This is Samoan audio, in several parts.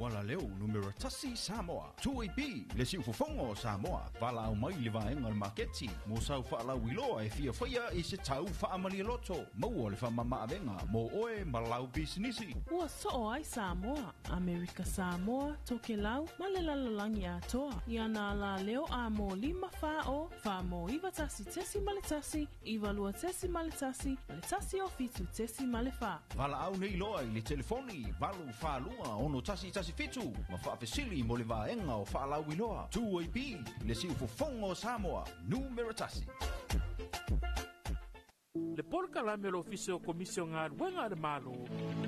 auala leo numera 1 Samoa. 2AP, le siufofoga o Samoa, valaau mai i le vaega o le maketi mo sau faalauiloa e fia faia i se tau faamalialoto. Maua le faamamaavega mo oe ma lau pisinisi. Ua soo ai Samoa, Amerika Samoa, Tokelau ma le lalolagi atoa i ana alaleo A mo 5 4 0 4 mo 91.1, 92.1 ma le 107.4. Valaau nei loa i le telefoni 842 6117 ma faafesili mo le vaega o faalauiloa. 2AP, le siufofoga o Samoa, numera 1. Le polokalame o le Ofisa o Komisi o Galuega a le Malo,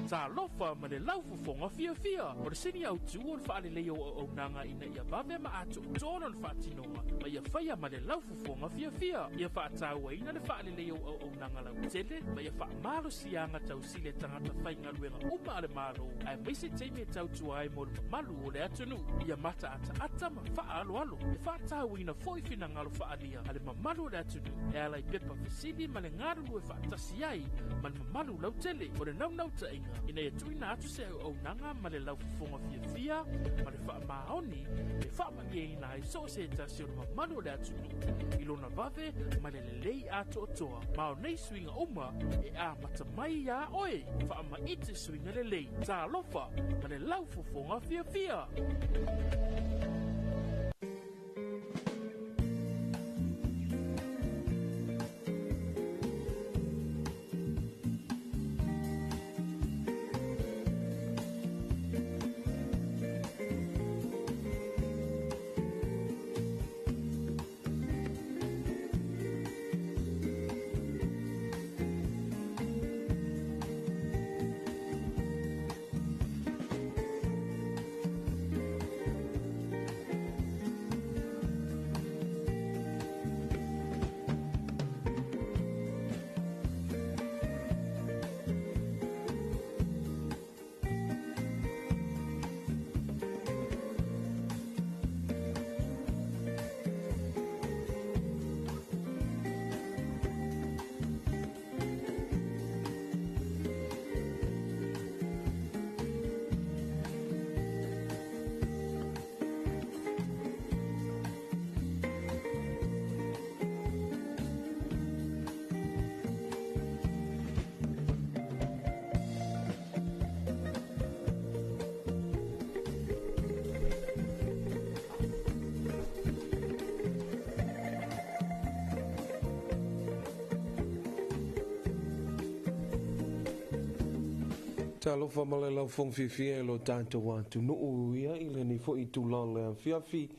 Talofa ma le laufofoga fiafia. O le sini autū o le faaleleia o auaunaga ina ia vave ma atoatoa lona faatinoga ma ia faia ma le laufofoga fiafia. Ia faatauaina le faaleleia o auaunaga lautele ma ia faamalosiaga tausili a tagata faigaluega uma a le Malo, aemaise taimi e tautua ai mo le mamalu o le atunuu. Ia mataataata ma faaaloalo. E faatauaina foi finagalo faaalia a le mamalu o le atunuu e ala i pepa fesili ma le galulue faatasi ai ma le mamalu lautele. O le naunautaiga ina ia tuuina atu se auaunaga ma le laufofoga fiafia ma le faamaoni e faamalieina ai so o se tasi o le mamalu o le atunuu i lona vave ma le lelei atoatoa. Ma o nei suiga uma e amata mai iā oe. Faamaite suiga lelei. Talofa ma le laufofoga fiafia. Talofa ma le laufofoga fiafia e lo tatou atunuu ia i lenei foi itula o le afiafi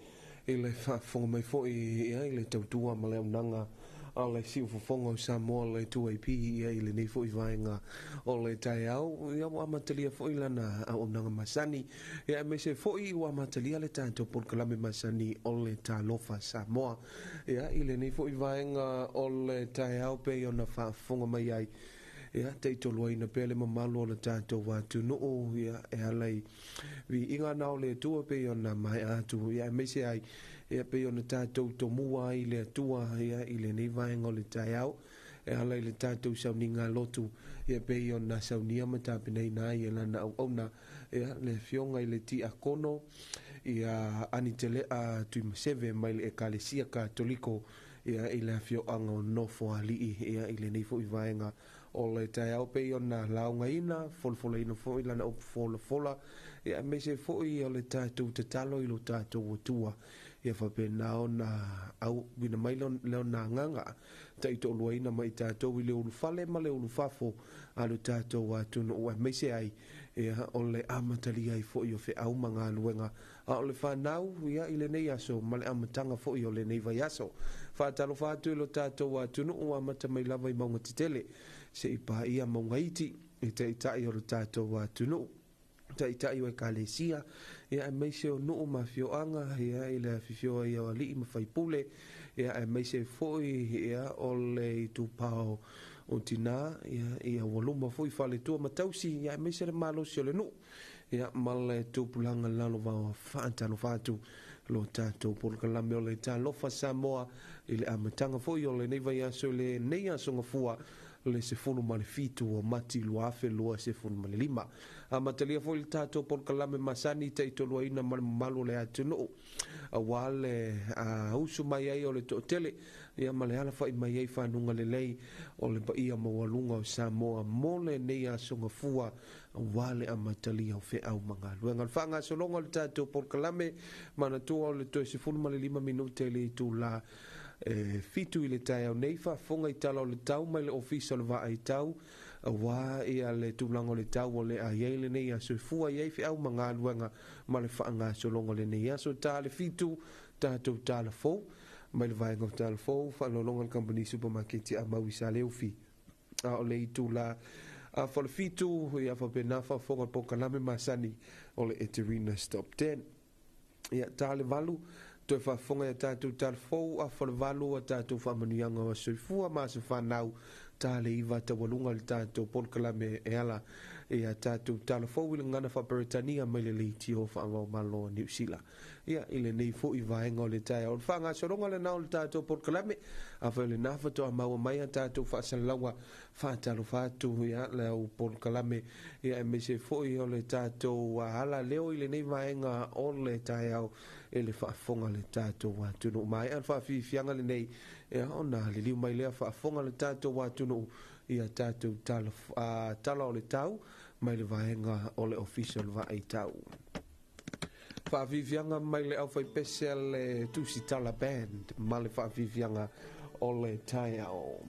i le faafofoga mai foi ia i le tautua ma le auaunaga a le siufofoga o Samoa le 2AP ia i lenei foi vaega o le taeao ia ua amatalia foi lana auaunaga masani ia aemaise foi ua amatalia le tatou polokalame masani o le Talofa Samoa ia i lenei foi vaega o le taeao pei ona faafofoga mai ai ia taitoluaina pea le mamalu o le tatou atunuu ia e ala i viiga na o le Atua pei ona maea atu ia aemaise ai ia pei ona tatou tomua ai le Atua ia i lenei vaega o le taeao e ala i le tatou sauniga lotu ia pei ona saunia ma tapenaina ai e lana auauna ia le afioga i le Tiakono ia Anitelea Tuimaseve mai le Ekalesia Katoliko ia i le afioaga o Nofoalii ia i lenei foi vaega o le taeao pei ona laugaina folafolaina foi lana upu folafola ia aemaise foi o le tatou tatalo i lo tatou Atua ia faapena ona auina mai lona agaga taitoaluaina ma i tatou i le ulufale ma le ulufafo a lo tatou atunuu aemaise ai ia o le amatalia ai foi o feau ma galuega a o le fanau ia i lenei aso ma le amataga foi o lenei vaiaso. Faatalofa atu i lo tatou atunuu amata mai lava i mauga tetele seia paia mauga iti i taitai o lo tatou atunuu, taitai o ekalesia ia aemaise o nuu ma afioaga ia i le afifio ai o alii ma faipule ia aemaise foi ia o le itupa o tina ia ia ua luma foi faletua ma tausi ia aemaise le malosi o le nuu ia ma le tupulaga lalovaoa. Faatalofa atu lo tatou polokalame o le Talofa Samoa i le amataga foi o lenei vaiaso i lenei aso gafua. le 17 o Mati 2025. Amatalia foi le tatou polokalame masani taitoluaina ma le mamalu o le atunuu auā le usu mai ai o le toatele ia ma le alafai mai ai fanuga lelei o le paia maualuga o Samoa mo lenei aso gafua auā le amatalia o feau ma galuega. O le faagasologa o le tatou polokalame, manatua o le toe 15 minute i le itulā e 7 i le taeao nei, faafofoga i tala o le tau mai le Ofisa o le Vaai Tau auā ia le tulaga o le tau o le a i ai lenei aso e fua i ai feau ma galuega ma le faagasologa o lenei aso. Ta le 7 tatou tala fou mai le vaega o tala fou faalologa le Kamupani Supamaketi a mau i Saleufi. A o le itulā afa o le 7 ia faapena faafofoga le polokalame masani o le Eterina Stop 10. Ia ta le 8 toe faafofoga ia tatou tala fou afa o le 8 a tatou faamanuiaga o soifua ma aso fanau. Ta le 9 taualuga le tatou polokalame e ala ia tatou tala fou i le gagana faaperetania mai le leitio faavaomalo o Niu Sila. Ia i lenei foi vaega o le taeao. O le faagasologa lena o le tatou polokalame, afai o lena faatoa maua mai a tatou faasalalauga faatalofa atu ia le au polokalame ia aemaise foi o le tatou ala leo i lenei vaega o le taeao e le faafofoga le tatou atunuu. Maea le faafiafiaga lenei ia ona liliu mai lea faafofoga le tatou atunuu ia tatou tala, tala o le tau mai le vaega o le Ofisa o le Vaai Tau. Faafiafiaga mai le aufaipese a le Tusitala Band ma le faafiafiaga o le taeao.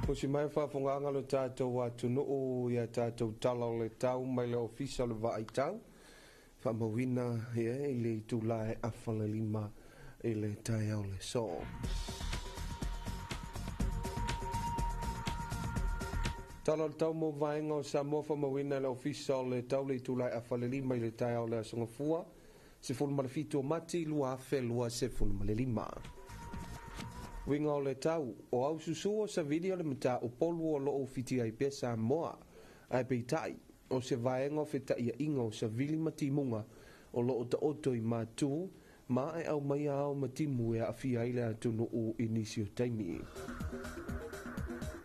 Pusi mai faafofogaga le tatou atunuu ia tatou tala o le tau mai le Ofisa o le Vaai Tau faamauina ia i le itulā e afa le 5 i le taeao le aso. Tala o le tau mo vaega o Samoa faamauina i le Ofisa o le Tau le itulā e afa le 5 i le taeao le aso Gafua 17 o Mati 2025. Uiga o le tau, o aususu o savili o le mataupolu o loo ufitia ai pea Samoa, ae peitai, o se vaega o fetaʻiaʻiga o savili ma timuga o loo taoto i matu ma e aumaia ao ma timu e aafia ai le atunuu i nisi o taimi.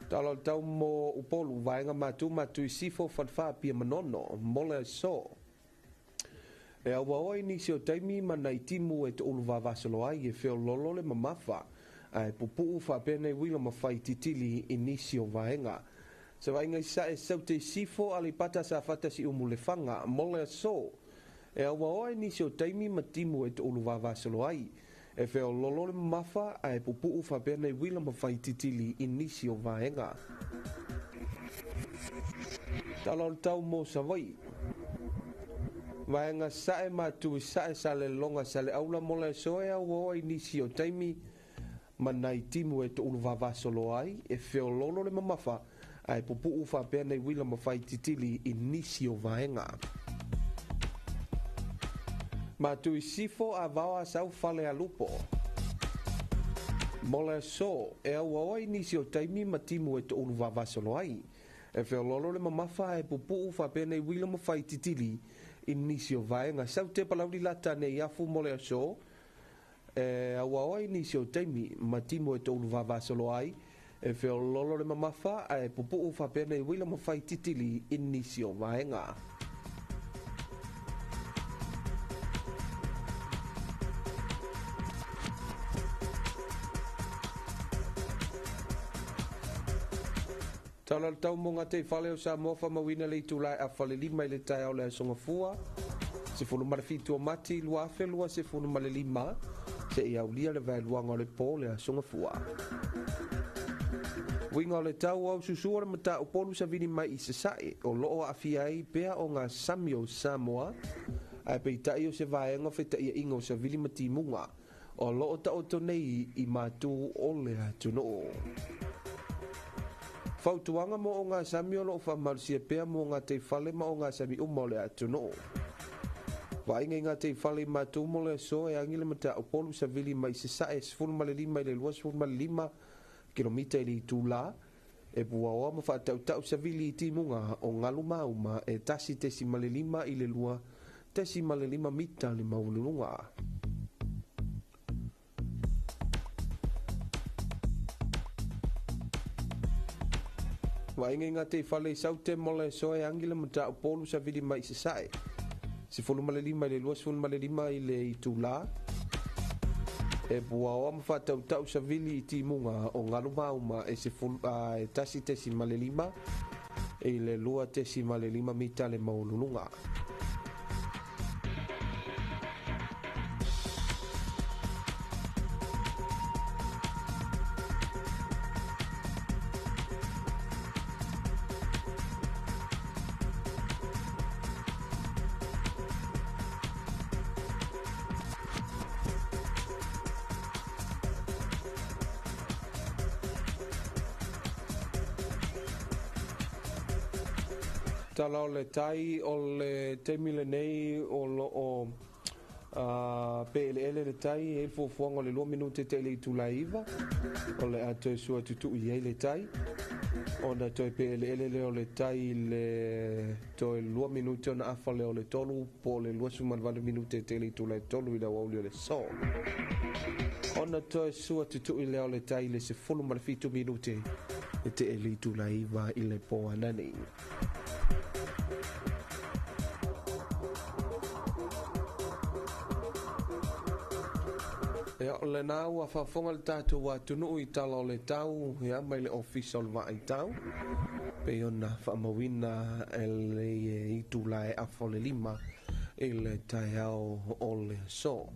Tala o le tau mo Upolu, vaega matu matu i sifo Falefa Apia Manono, mo le aso. E auaoa i nisi o taimi ma nai timu e toʻulu vavasolo ai e feololo le mamafa, ae pupuu faapea nei uila ma fai titili i nisi o vaega. Se vaaiga i sae Saute i sifo Aleipata Safata Siumu Lefaga, mo le aso. E auaoa i nisi o taimi ma timu e toʻulu vavasolo ai e feololo le mamafa, ae pupuu faapea nei uila ma fai titili i nisi o vaega. Tala o le tau mo Savaii. Vaega sae matu i sae Salelologa Saleaula mo le aso e auaoa i nisi o taimi ma nai timu e toʻulu vavasolo ai e feololo le mamafa, ae pupuu faapea nei uila ma fai titili i nisi o vaega. Matu i sifo Avao Asau Falealupo. Mo le aso, e auaoa i nisi o taimi ma timu e toʻulu vavasolo ai. E feololo le mamafa ae pupuu faapea nei uila ma fai titili i nisi o vaega. Saute Palauli Lata Neiafu mo le aso, e auaoa i nisi o taimi ma timu e toʻulu vavasolo ai. E feololo le mamafa ae pupuu faapea nei uila ma fai titili i nisi o vaega. Tala o le tau mo Gatei Fale o Samoa faamauina le itula e afa le 5 i le taeao o le aso Gafua, 17 o Mati 2025, seia aulia le vaeluaga o le po o le aso Gafua. Uiga o le tau o aususu o le mataupolu savili mai i sasae o loo aafia ai pea o ngā sami o Samoa, ae peitai o se vaega o fetaʻiaʻiga o savili ma timuga o loo taoto nei i matu o le atunuu. Fautuaga mo o ngā sami o loo faamalosia pea mo ngā teifale ma o ngā sami uma o le atunuu. Vaaiga i ngā teifale i matu mo le aso e agi le mataupolu savili mai sasae 15 i le 25 kilomita i le itula, e puaoa ma faatautau savili i timuga o galu mauma e 1.5 i le 2.5 mita le maualuluga. Vaaiga i ngā teifale i Saute mo le aso e agi le mataupolu savili mai sasae 15 i le 25 i le itula, e puaoa ma faatautau savili i timuga o galu mauma e 1.5 i le 2.5 mita le maualuluga. Tala o le tai o le taimi lenei o loo peeleele le tai e fuafuaga o le 2 minute te le itula 9 o le a toe sua tutuʻu ai le tai ona toe peeleele lea o le tai le toe 2 minute ona afa lea o le 3 po o le 28 minute te le itula 3 i le aoauli o le so ona toe sua tutuʻu lea o le tai le 17 minute e te le itula 9 i le po anani. Ia, o lena ua faafofoga le tatou atunuu i tala o le tau ia mai le ofisa o le vaaitau pei ona faamauina e le itula e afa o le 5 i le taeao o le aso.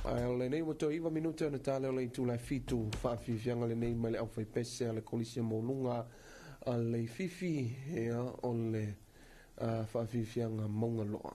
Ae o lenei ua toe 9 minute ona tale o le itula e 7 faafiafiaga lenei mai le aufaipese a le Kolisi Maualuga a le Fifi ia o le faafiafiaga Maugaloa.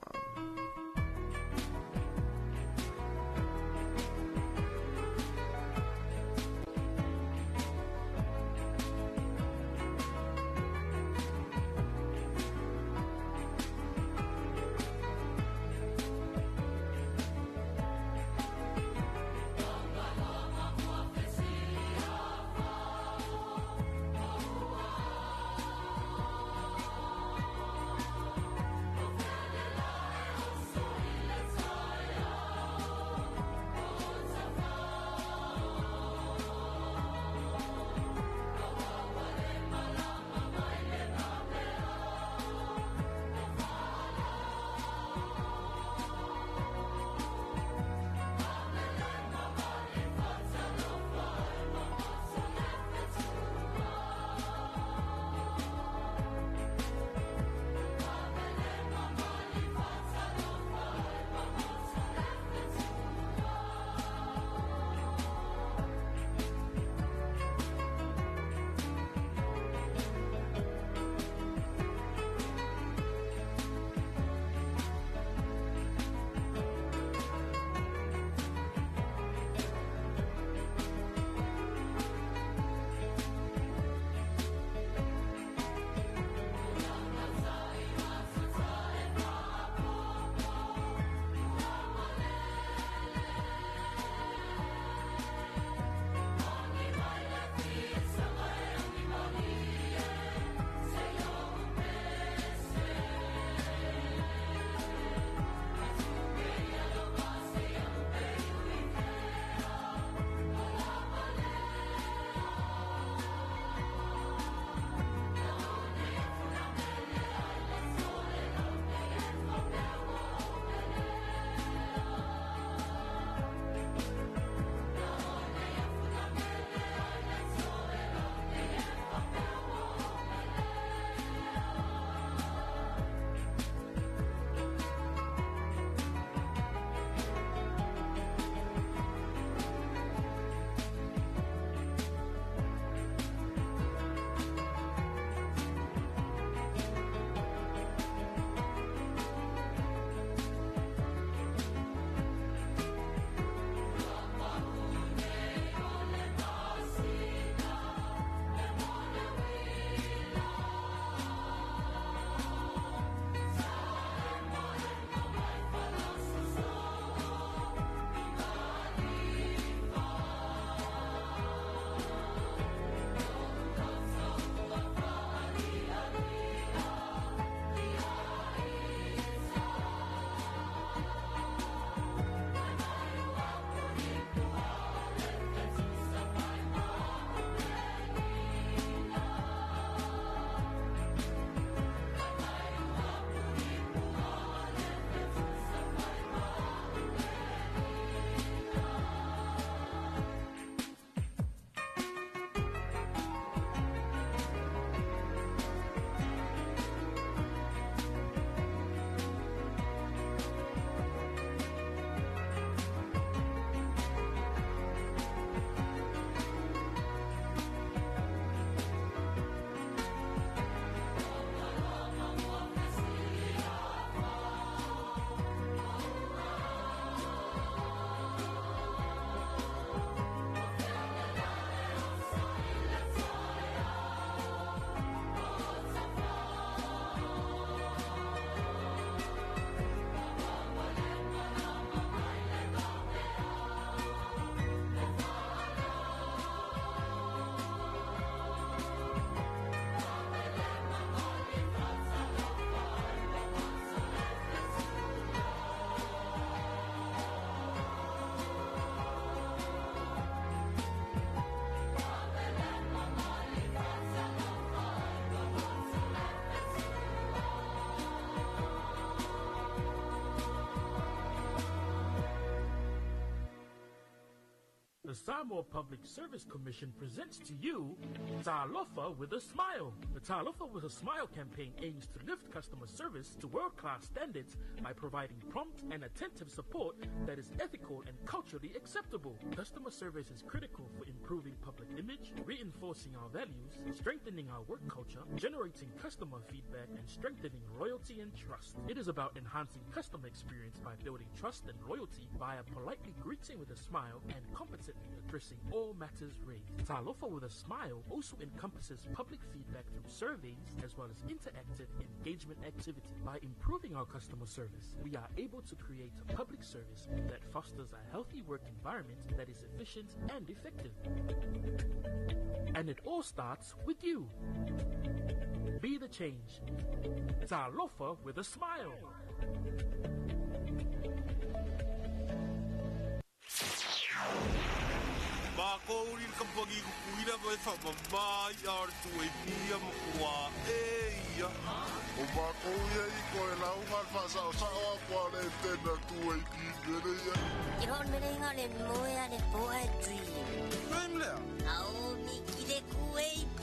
Samoa Public Service Commission presents to you Talofa with a Smile. The Talofa with a Smile campaign aims to lift customer service to world-class standards by providing prompt and attentive support that is ethical and culturally acceptable. Customer service is critical for improving public image, reinforcing our values, strengthening our work culture, generating customer feedback, and strengthening loyalty and trust. It is about enhancing customer experience by building trust and loyalty via politely greeting with a smile and competently addressing all matters raised. Talofa with a Smile also encompasses public feedback through surveys as well as interactive engagement activity. By improving our customer service, we are able to create a public service that fosters a healthy work environment that is efficient and effective. And it all starts with you. Be the change. Talofa with a smile. Mākou i le kamupani kukuina ma e faamamā i'a o le 2AP ma kua e ia. O mākou ia i koe lauga le faasaosao aku a le tena 2AP mele ia. Ke hon mele inga le moe a le poa e dream. Dream lea? Ao miki le ku AP.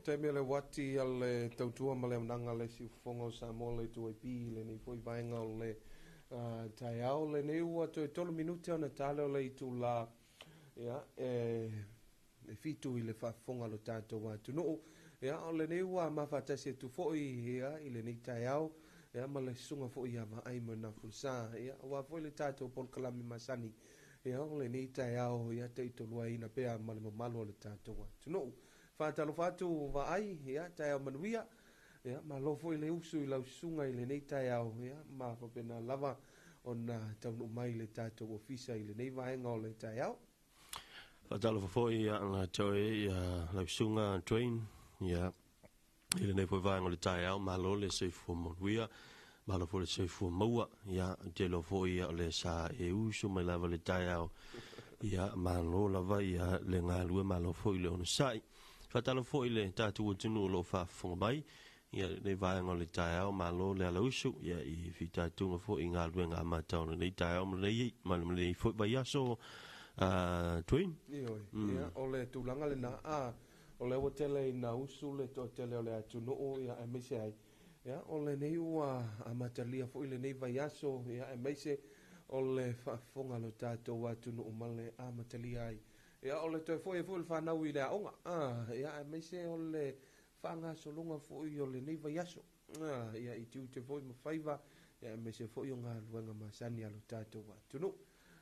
Taimi o le wati a le tautua ma le auaunaga a le siufofoga o Samoa le 2AP i lenei foi vaega o le taeao lenei ua toe 3 minute ona tale o le itulā ia e 7 i le faafofoga o lo tatou atunuu. Ia o lenei ua mafaatasi atu foi ia i lenei taeao ia ma le susuga foi ia Vaai ma Nafusa ia aua foi le tatou polokalame masani ia o lenei taeao ia taitoluaina pea ma le mamalu o le tatou atunuu. Faatalofa atu Vaai, ia taeao manuia, ia malo foi le usu i lau susuga i lenei taeao, ia ma faapena lava ona taunuu mai le tatou ofisa i lenei vaega o le taeao. Faatalofa foi ia nga toe ia lau susuga Dwayne, ia i lenei foi vaega o le taeao, malo le soifua manuia, malo foi le soifua maua, ia te lo foi ia o le sa e usu mai lava le taeao, ia malo lava ia le galue, malo foi le onosai. Faatalofa foi le tatou atunuu o lo o faafofoga mai ia lenei vaega o le taeao, malo le alausu ia i fitaituga foi i galuega amata o lenei taeao ma lenei foi vaiaso Dwayne. Ioe, ia o le tulaga lena a o le ua tele ina usu le toatele o le atunuu ia aemaise ai ia o lenei ua amatalia foi lenei vaiaso ia aemaise o le faafofoga lo tatou atunuu ma le amatalia ai. Ia o le toe foi foi le whanau i le aoga. Ia aemaise o le whaangasologa foi o lenei vaiaso. Ia i tiute foi ma faiva ia aemaise foi o galuega masani a lo tatou atunuu.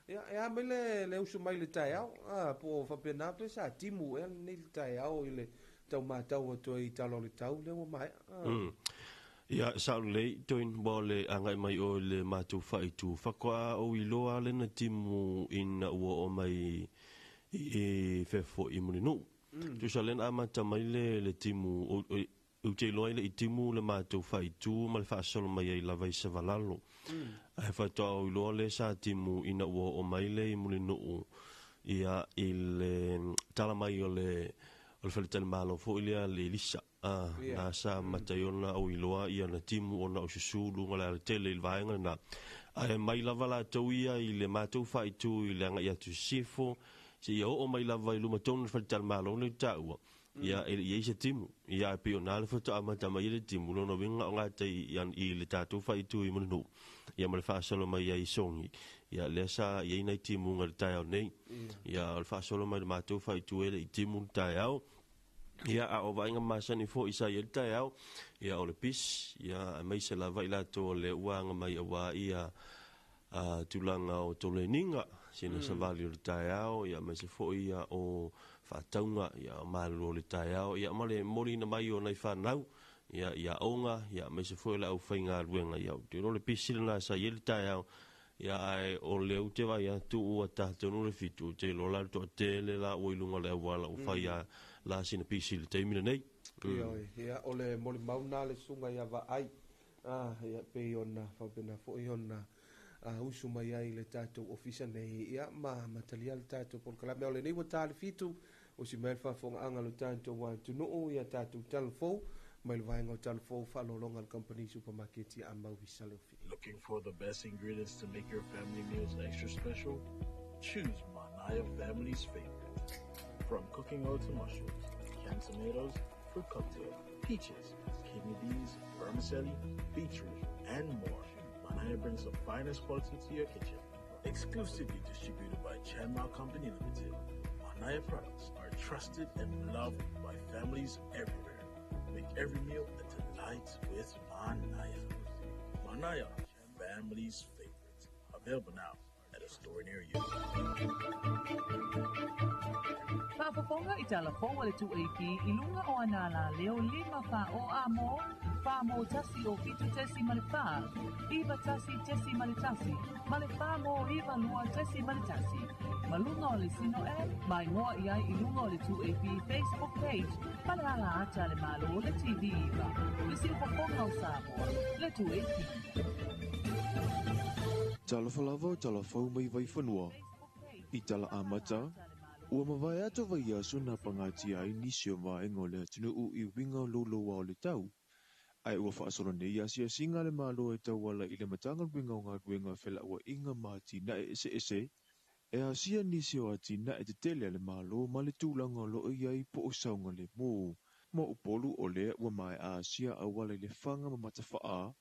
Ia e a mai le usu mai le taeao. Po o faapena pe sa timu ea lenei le taeao i le taumatau atu ai i tala o le tau lea ua maea. Ia sa o lelei Dwayne ua o le agai mai o le matou faaitu faatoa ou iloa lena timu ina ua oo mai i fefo i Mulinuu. Tusa lena amata mai le timu ou te iloa i le i timu le matou faaitu ma le faasolo mai ai lava i Savalalo. Ae faatoa ou iloa le sa timu ina ua oo mai le i Mulinuu ia i le tala mai o le faletalimalo foi lea le Elisa. Na sa matai ona ou iloa ia na timu ona o susu luga le alatele i le vaega lena. Ae mai lava latou ia i le matou faaitu i le agai atu sisifo se ia oo mai lava i luma tonu le faletalimalo le taua. Ia e i ai se timu. Ia e pei ona le faatoa amata mai le timu lona uiga o gatai i le tatou faaitu i Mulinuu. Ia ma le faasolo mai ai i Sogi. Ia lea sa i ai nai timuga i le taeao nei. Ia o le faasolo mai le matou faaitu e le i timu le taeao. Ia a o vaaiga masani foi sa i ai le taeao. Ia o le pisi. Ia aemaise lava i latou o le ua aga mai aua ia tulaga o toleniga sina savali o le taeao. Ia aemaise foi ia o faatauga ia o malolo o le taeao. Ia ma le molina mai o nai whanau ia ia aoga. Ia aemaise foi o le aufaigaluega. Ia o te iloa le pisi lena sa i ai le taeao. Ia ae o le ute vai atu ua tatonu le 7 te iloa la le toatele la ua i luga o le auala ua fai a la sina pisi i le taimi lenei. Ioe, ia, o le molimau lena a le susuga ia Vaai, ia, pei ona faapena foi ona usu mai ai i le tatou ofisa nei, ia, ma talia le tatou polokalame. O lenei ua ta le 7, usi mai le faafofogaaga a lo tatou atunuu, ia tatou talalafou, mai le vaega o talalafou faaaloaloga a le kamupani supamaketi a Amau i Saleofi. Looking for the best ingredients to make your family meals extra special? Choose Manaia family's favorite. From cooking oil to mushrooms, canned tomatoes, fruit cocktail, peaches, kidney beans, vermicelli, beetroot, and more. Manaia brings the finest quality to your kitchen. Exclusively distributed by Chanma Company Limited, Manaia products are trusted and loved by families everywhere. Make every meal a delight with Manaia. Manaia, family's favorite. Available now at a store near you. Faafofoga i tala fou a le 2AP i luga o ana alaleo 5 4 o a mo, 4 mo 1 o 7.4, 9 1.1, ma le 4 mo 9 2.1. Ma luga o le Sino app, ma igoa i ai i luga o le 2AP Facebook page ma le ala ata a le Malo le TV 9. Le siufofoga o Samoa, le 2AP. Talofa lava o talafou mai Vaifanua. I tala amata, ua mavae atu vaiaso na pagatia ai nisi o vaega o le atunuu i uiga o louloua o le tau. Ae ua faasolo nei asiasiga a le Malo e tauala i le Matagaluega o Galuega Felauaiga ma Atinae Eseese, e asia nisi o atinae tetele a le Malo ma le tulaga o lo o i ai po o saogalemu. Mo Upolu o lea ua maea asia auala i Lefaga ma Matafaa,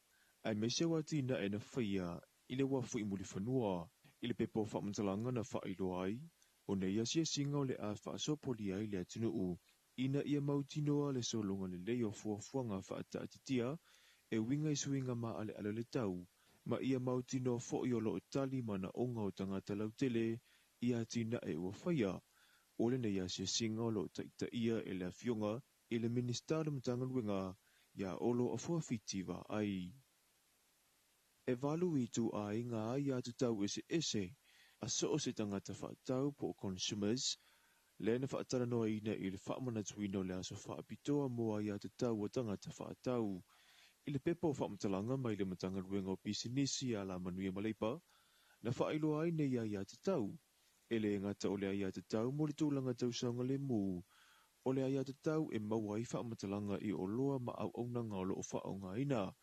aemaise o atinae na faia i le uafu i Mulifanua. I le pepa o faamatalaga na faailoa ai, o nei asiasiga o le a faasopolia ai le atunuu ina ia mautinoa le sologa lelei o fuafuaga faataatitia e uiga i suiga maaleale o le tau, ma ia mautinoa foi o lo o tali manaoga o tagata lautele i atinae ua faia. O lenei asiasiga o lo o taitaia e le Afioga i le Minisita o le Matagaluega ia Olo Afuafiti Vaai. E 8 ituaiga aiatatau eseese a so o se tagata faatau po o consumers, lea na faatalanoaina i le faamanatuina o le aso faapitoa mo aiatatau a tagata faatau. I le pepa o faamatalaga mai le Matagaluega o Pisinisi, Alamanuia ma Leipa, na faailoa ai nei aiatatau. E le gata o le aiatatau mo le tulaga tau saogalemu, o le aiatatau e maua ai faamatalaga i oloa ma auaunaga o lo o faaaogaina,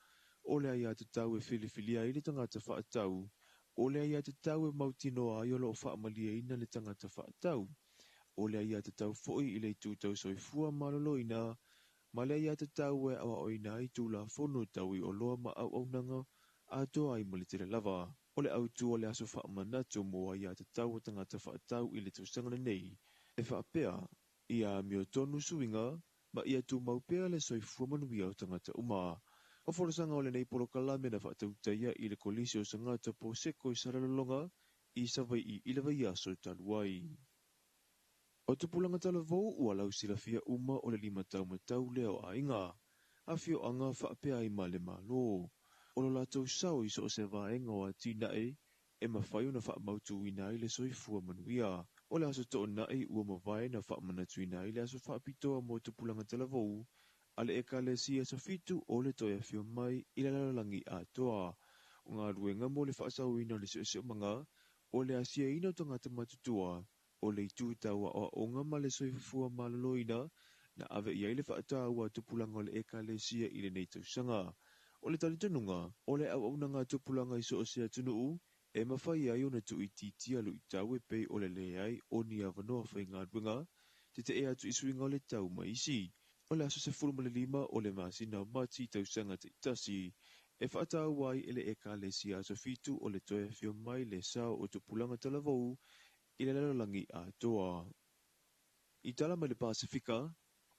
o le aiatatau e filifilia ai le tagata faatau, o le aiatatau e mautinoa ai o lo o faamalieina le tagata faatau, o le aiatatau foi i le itu tau soifua maloloina, ma le aiatatau e aoaoina ai Tulafono tau i oloa ma auaunaga atoa ai ma le tele lava. O le autu o le aso faamanatu mo aiatatau a tagata faatau i le tausaga lenei, e faapea, ia amiotonu suiga ma ia tumau pea le soifua manuia o tagata uma. O folasaga o lenei polokalame na faatautaia i le Kolisi o Sagata po o Seko i Salelologa i Savaii i le vaiaso talu ai. O tupulaga talavou ua lausilafia uma o le limataumatau lea o aiga, afioaga faapea ai ma le Malo. O lo latou sao i so o se vaega o atinae e mafai ona faamautuina ai le soifua manuia. O le Aso Toonai ua mavae na faamanatuina ai le aso faapitoa mo tupulaga talavou a le Ekalesia Aso Fitu o le toe afio mai i le lalolagi atoa. O galuega mo le faasaoina o le siosiomaga o le asiaina o tagata matutua, o le itu tau aoaoga ma le soifua maloloina na ave i ai le faataua a tupulaga o le Ekalesia i lenei tausaga. O le talitonuga, o le auaunaga a tupulaga i so o se atunuu e mafai ai ona tuuitiitia luitau e pei o le leai o ni avanoa faigaluega, tetee atu i suiga o le tau ma isi. O le aso 15 o le masina o Mati tausaga taitasi, e faataua ai e le Ekalesia Aso Fitu o le toe afio mai le sao o tupulaga talavou i le lalolagi atoa. I tala mai le Pasefika,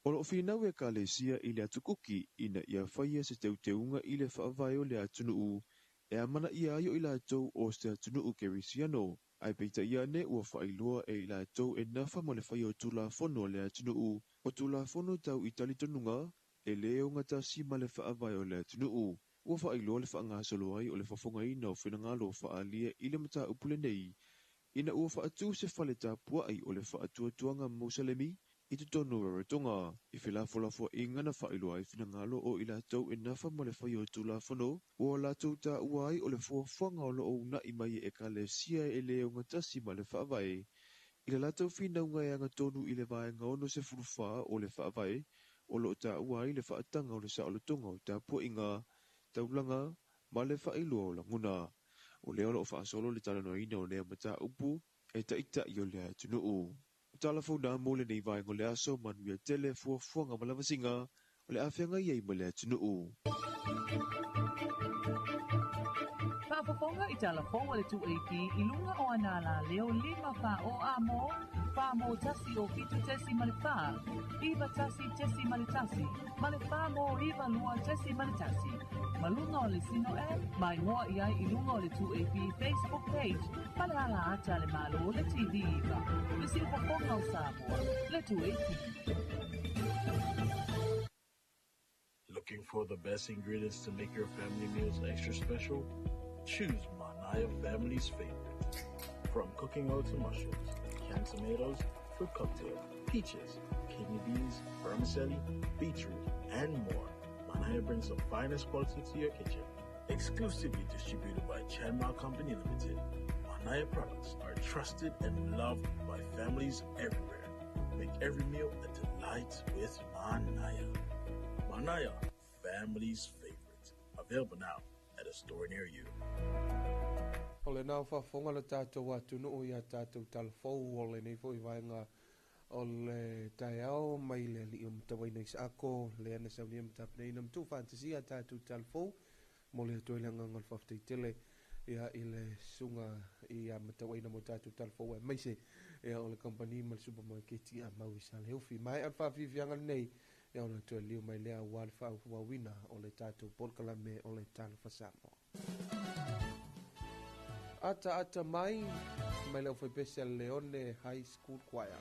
o lo o finau Ekalesia i le Atu Kuki ina ia faia se teuteuga i le faavae o le atunuu e amanaia ai o i latou o se atunuu kerisiano. Ae peitai ane ua faailoa e i latou e nafa ma le faia o Tulafono a le atunuu, o Tulafono tau i talitonuga e le ogatasi ma le faavae o le atunuu. Ua faailoa le faagasolo ai o le fofogaina o finagalo faaalia i le mataupu lenei, ina ua faatu se fale tapuai o le faatuatuaga Musalemi i totonu o Rarotonga. I felafolafoaiga na faailoa ai finagalo o i latou e nafa ma le faia o Tulafono ua latou taua ai o le fuafuaga o lo o uunai mai e Ekalesia e le ogatasi ma le Faavae i le latou finauga e agatonu i le Vaega 64 o le Faavae o lo o taua ai le faataga o le saolotoga o tapuaiga, taulaga ma le faailoa o lagona. O lea o lo o faasolo le talanoaina o lea mataupu e taitai o le atunuu. O tala fou na mo lenei vaega o le aso, manuia tele fuafuaga ma lavasiga o le a feagai ai ma le atunuu. Faafofoga i tala fou a le 2AP i luga o ana alaleo 5 4 o A mo, 4 mo 1 o 7.4, 9 1.1 ma le 4 mo 9 2.1. Ma luga o le Sino App, ma igoa i ai i luga o le 2AP Facebook page ma le ala ata a le Malo le TV 9, le siufofoga o Samoa, le 2AP. Looking for the best ingredients to make your family meals extra special? Choose Manaya Family's favorite. From cooking oil to mushrooms, canned tomatoes, fruit cocktail, peaches, kidney beans, vermicelli, beetroot, and more. Manaya brings the finest quality to your kitchen. Exclusively distributed by Chanma Company Limited, Manaya products are trusted and loved by families everywhere. Make every meal a delight with Manaya. Manaya, family's favorite. Available now at a store near you. O lena ua faafofoga le tatou atunuu i a tatou talafou o lenei foi vaega o le taeao mai le alii o Matauaina Isaako lea na saunia ma tapenaina ma tuufaatasia a tatou talafou. Momoli atu ai le agaga o le faafetai tele ia i le susuga ia Matauaina mo tatou talafou aemaise ia o le kamupani ma le supamaketi a Mau i Saleufi. Maea le faafiafiaga lenei ia ona toe liu mai lea aua le faaauauina o le tatou polokalame o le Talofa Samoa. Ataata mai, mai le aufaipese a le Leone High School Choir.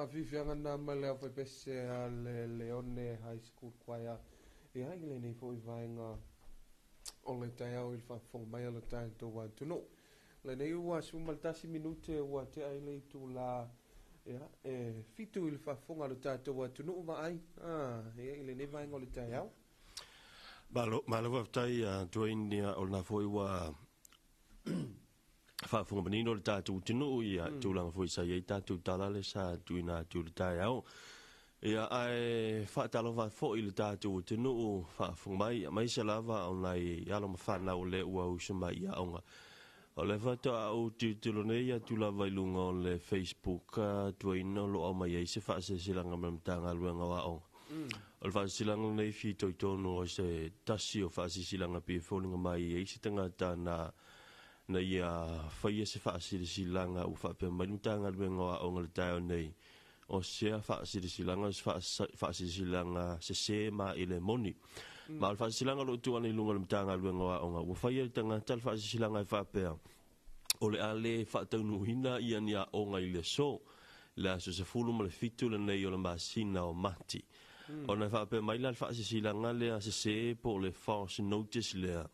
Faafiafiaga lena mai le aufaipese a le Leone High School Choir ia i lenei foi vaega o le taeao i le faafofoga mai a lo tatou atunuu. Lenei ua 11 minute ua tea ai le itula ia e 7 i le faafofoga a lo tatou atunuu vaai ia i lenei vaega o le taeao. Malo, malo faafetai a Dwayne ia o lena foi ua faafofoga manino le tatou atunuu ia tulaga foi sa i ai tatou tala le sa tuuina atu i le taeao. Ia ae faatalofa foi i le tatou atunuu faafofoga mai, aemaise lava o nai alo ma fanau o lea ua usu mai i aoga. O lea faatoa ou tilotilo nei atu lava i luga o le Facebook Dwayne o lo o aumai ai se faasilasilaga mai le Matagaluega o Aoga. O le faasilasilaga lenei fitoitonu o se tasi o faasilasilaga pei e foliga mai e i ai se tagata na na ia faia se faasilasilaga ua faapea mai le Matagaluega o Aoga i le taeao nei, o sea faasilasilaga o se faasilasilaga sesē ma e le moni. Ma o le faasilasilaga o lo o tuu ana i luga o le Matagaluega o Aoga, ua faia e le tagata le faasilasilaga e faapea, o le a le faataunuuina ia ni aoga i le aso, le aso 17 lenei o le masina o Mati. Ona e faapea mai la le faasilasilaga lea sesē po o le false notice lea,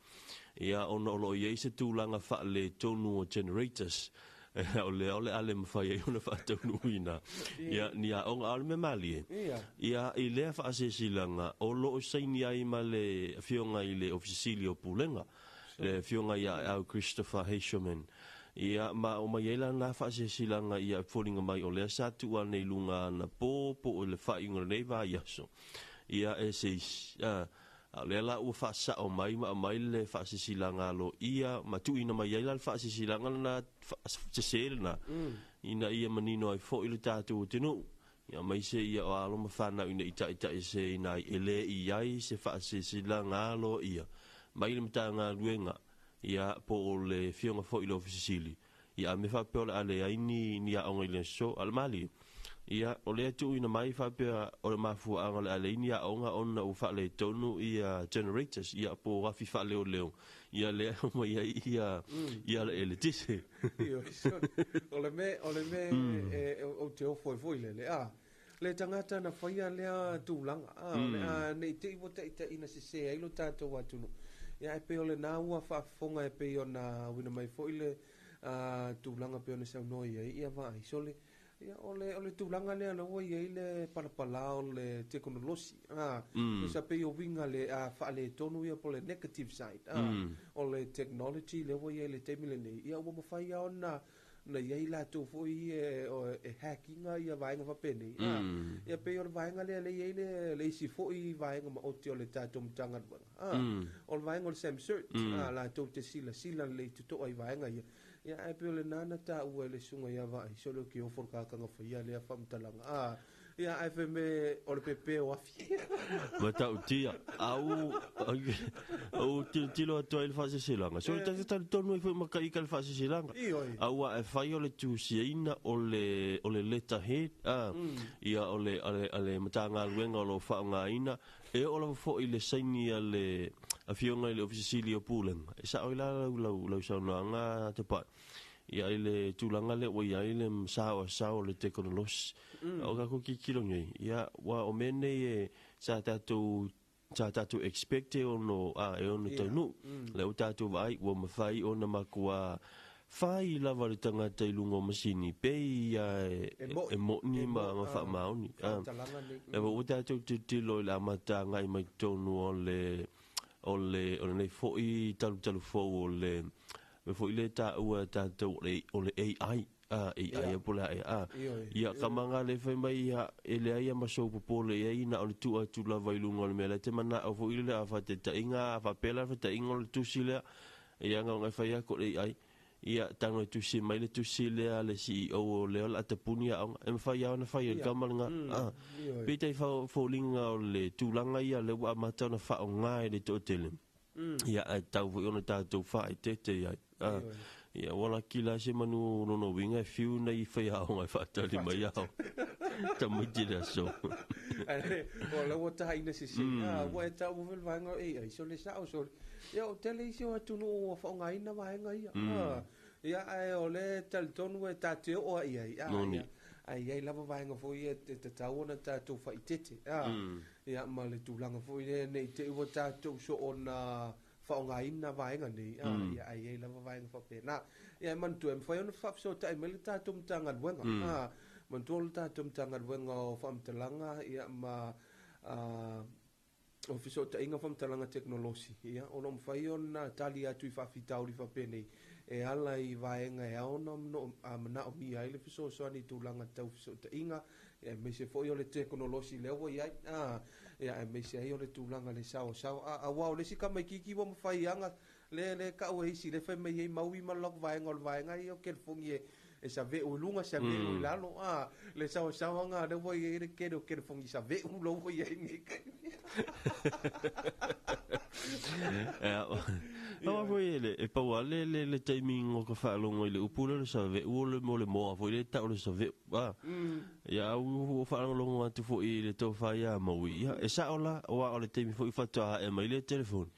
ia ona o lo o i ai se tulaga faaletonu o generators, o lea o le a le mafai ai ona faataunuuina ia ni aoga. A o le mea malie, ia i lea faasilasilaga o lo o saini ai ma le Afioga i le Ofisa Sili o Pulega, le Afioga ia Aeau Christopher Heishoman. Ia, ma oo mai ai la lena faasilasilaga ia foliga mai o lea sa tuu ane i luga anapo po o le faaiuga o lenei vaiaso. Ia, e se isi, a, a o lea la ua faasao mai ma aumai le faasilasilaga aloaia ma tuuina mai ai la le faasilasilaga lena sese lena, ina ia manino ai foi le tatou atunuu. Ia aemaise ia o alo ma fanau ina i taitaiseseina ai e le i ai se faasilasilaga aloaia mai le Matagaluega ia po o le Afioga foi i le Ofisa Sili, ia a mea faapea o le a leai ni ni aoga i le aso, a o le malie, ia o lea e tuuina mai faapea o le mafuaaga o le a leai ni aoga ona ua faaletonu ia generators, ia po o afi faaleoleo, ia lea e omai ai ia ia le eletise. O le mea, o le mea e, ou te ofo ai foi lele, a, le tagata na faia lea tulaga, a, o le a nei te i ua taitaiina sese ai lo tatou atunuu. Ia, ae pei o lena ua faafofoga e pei ona uina mai foi le tulaga pei ona saunoa i ai, ia vaai, sole, ia, o le, o le tulaga lea la ua i ai le palapala o le tekonolosi, a, tusa pei o uiga le a faaletonu ia po o le negative side, a, o le technology lea ua i ai i le taimi lenei, ia ua mafai lava ona na i ai latou foi e, e hack ina ia vaega faapenei, a, ia pei o le vaega lea lea e i ai le, le isi foi vaega maoti o le tatou Matagaluega, a, o le vaega o le SAMCERT, a, latou te silasila lelei totoa i vaega ia. Ia, ae pei o lena na taua e le susuga ia Vaaisi, o le okiofo o le kakanga faia lea faamatalaga. A, ia, ae fai mai o le pepe o afi. Matautia, au, au tilotilo atu ai i le faasilasilaga. So, e talitonu ai foi ma ka ika le faasilasilaga. Ioe. Aua e fai o le tusiaina o le, o le letterhead, a, ia o le, a le, a le Matagaluega o lo o faaaogaina, E oo lava foi i le saini a le Afioga i le Ofisa Sili o Pulega, e sao ai la lau, lau, lau saunoaga Tupai, ia i le tulaga lea ua i ai le sao a sao o le tekonolosi. O tatou tilotilo nei, ia, aua o mea nei e, sa tatou, sa tatou expect e ono, a, e ono taunuu. Lea ua tatou vaai ua mafai ona matua Fai lava le tagata i luga o masini, pei ia e moni ma faamaoni. E ua tatou tilotilo i le amata agai mai totonu o le o le o lenei foi talutalu fou o le mea foi lea e taua e tatou o le AI, AI po o le a ea. Ia ka maga lea fai mai ia e leai lava ma sou popole i ai na o le tuu atu lava i luga o le mea lea e te manao foi lele a faataitaiga a faapea la le faataitaiga o le tusi lea Ia na ona e fai atu o le AI, ia tago e tusi mai le tusi lea a le CEO o lea o le a tapuni aoga, e mafai lava ona fai e le tama lena. A, peitai foliga o le tulaga ia lea ua amata ona faaaoga e le toatele, ia ae tatau foi ona tatou faaeteete i ai. A, ia ua laki la se manu lona uiga e fiu nai faiaoga e faatali mai aoga tamaiti i le aso. O la ua taina sese, a, ua e taua foi le vaega o AI, sole sao sole. Ia, o tele isi o atunuu ua faaaogaina vaega ia. Ia, ae o le talitonu e ta te oo ai ai. A, Moni. ia, ae i ai lava vaega foi ia e tatau ona tatou faaeteete. A, ia, ma le tulaga foi lea ne i te i ua tatou soona faaaogaina vaega nei. A, ia, ae i ai lava vaega faapena. Ia, e manatua, e mafai ona faafesootai mai le tatou Matagaluega. A, manatua o le tatou Matagaluega o Faamatalaga, ia, ma o Fesootaiga Faamatalaga Tekonolosi, ia, o lo o mafai ona tali atu i faafitauli faapenei e ala i vaega e ao ona manaomia ai le fesoasoani i tulaga tau fesootaiga, ia, aemaise foi o le tekonolosi lea ua i ai, a, ia, aemaise ai o le tulaga le saoasaoa. A, aua o le isi tamaitiiti ua mafai aga le le tau e isi le fai mai ai maui ma le vaega o le vaega ia o telefoni e save'u i luga save'u i lalo a le saoasaoaga lea ua i ai le tele o telefoni save'u lo ua i ai nei taimi. Ia, aua foi le e pau lava le taimi o ka faalogo i le upu lea o le save'u o le mo le moa foi lea e tau o le save'u. A. Ia au ua faalogologo atu foi i le tofa ia Maui. Ia, e sao la, aua o le taimi foi faatoa ae mai le telefoni.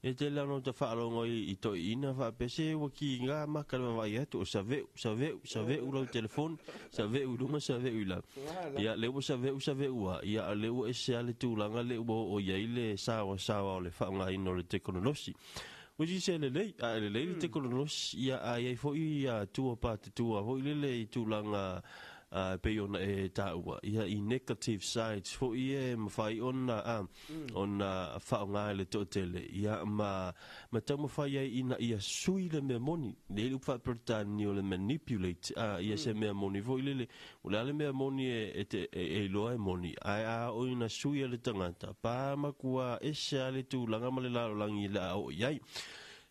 E tele lava ona ta faalogo ai i toeaiina faapea se ua kiga maka le vaavaai atu o save'u, save'u, save'u lau telefoni, save'u i luga, save'u i lalo. Ia, lea ua save'u, save'u lava, ia a o lea ua ese lava le tulaga lea ua oo i ai le saoasaoa o le faaaogaina o le tekonolosi. Which is e lelei, a e lelei le tekonolosi, ia a i ai foi ia tua patatua foi lele i tulaga e pei ona e taua, ia i negative sides foi ia e mafai ona ona faaaoga e le toatele, ia ma taumafai ai ina ia sui le mea moni, le upu faa-Peretania o le manipulate, ia se mea moni foi lele, o le a le mea moni e e iloa e moni, ae a oo ina sui e le tagata, pa matua ese lava le tulaga ma le lalolagi i le a oo i ai.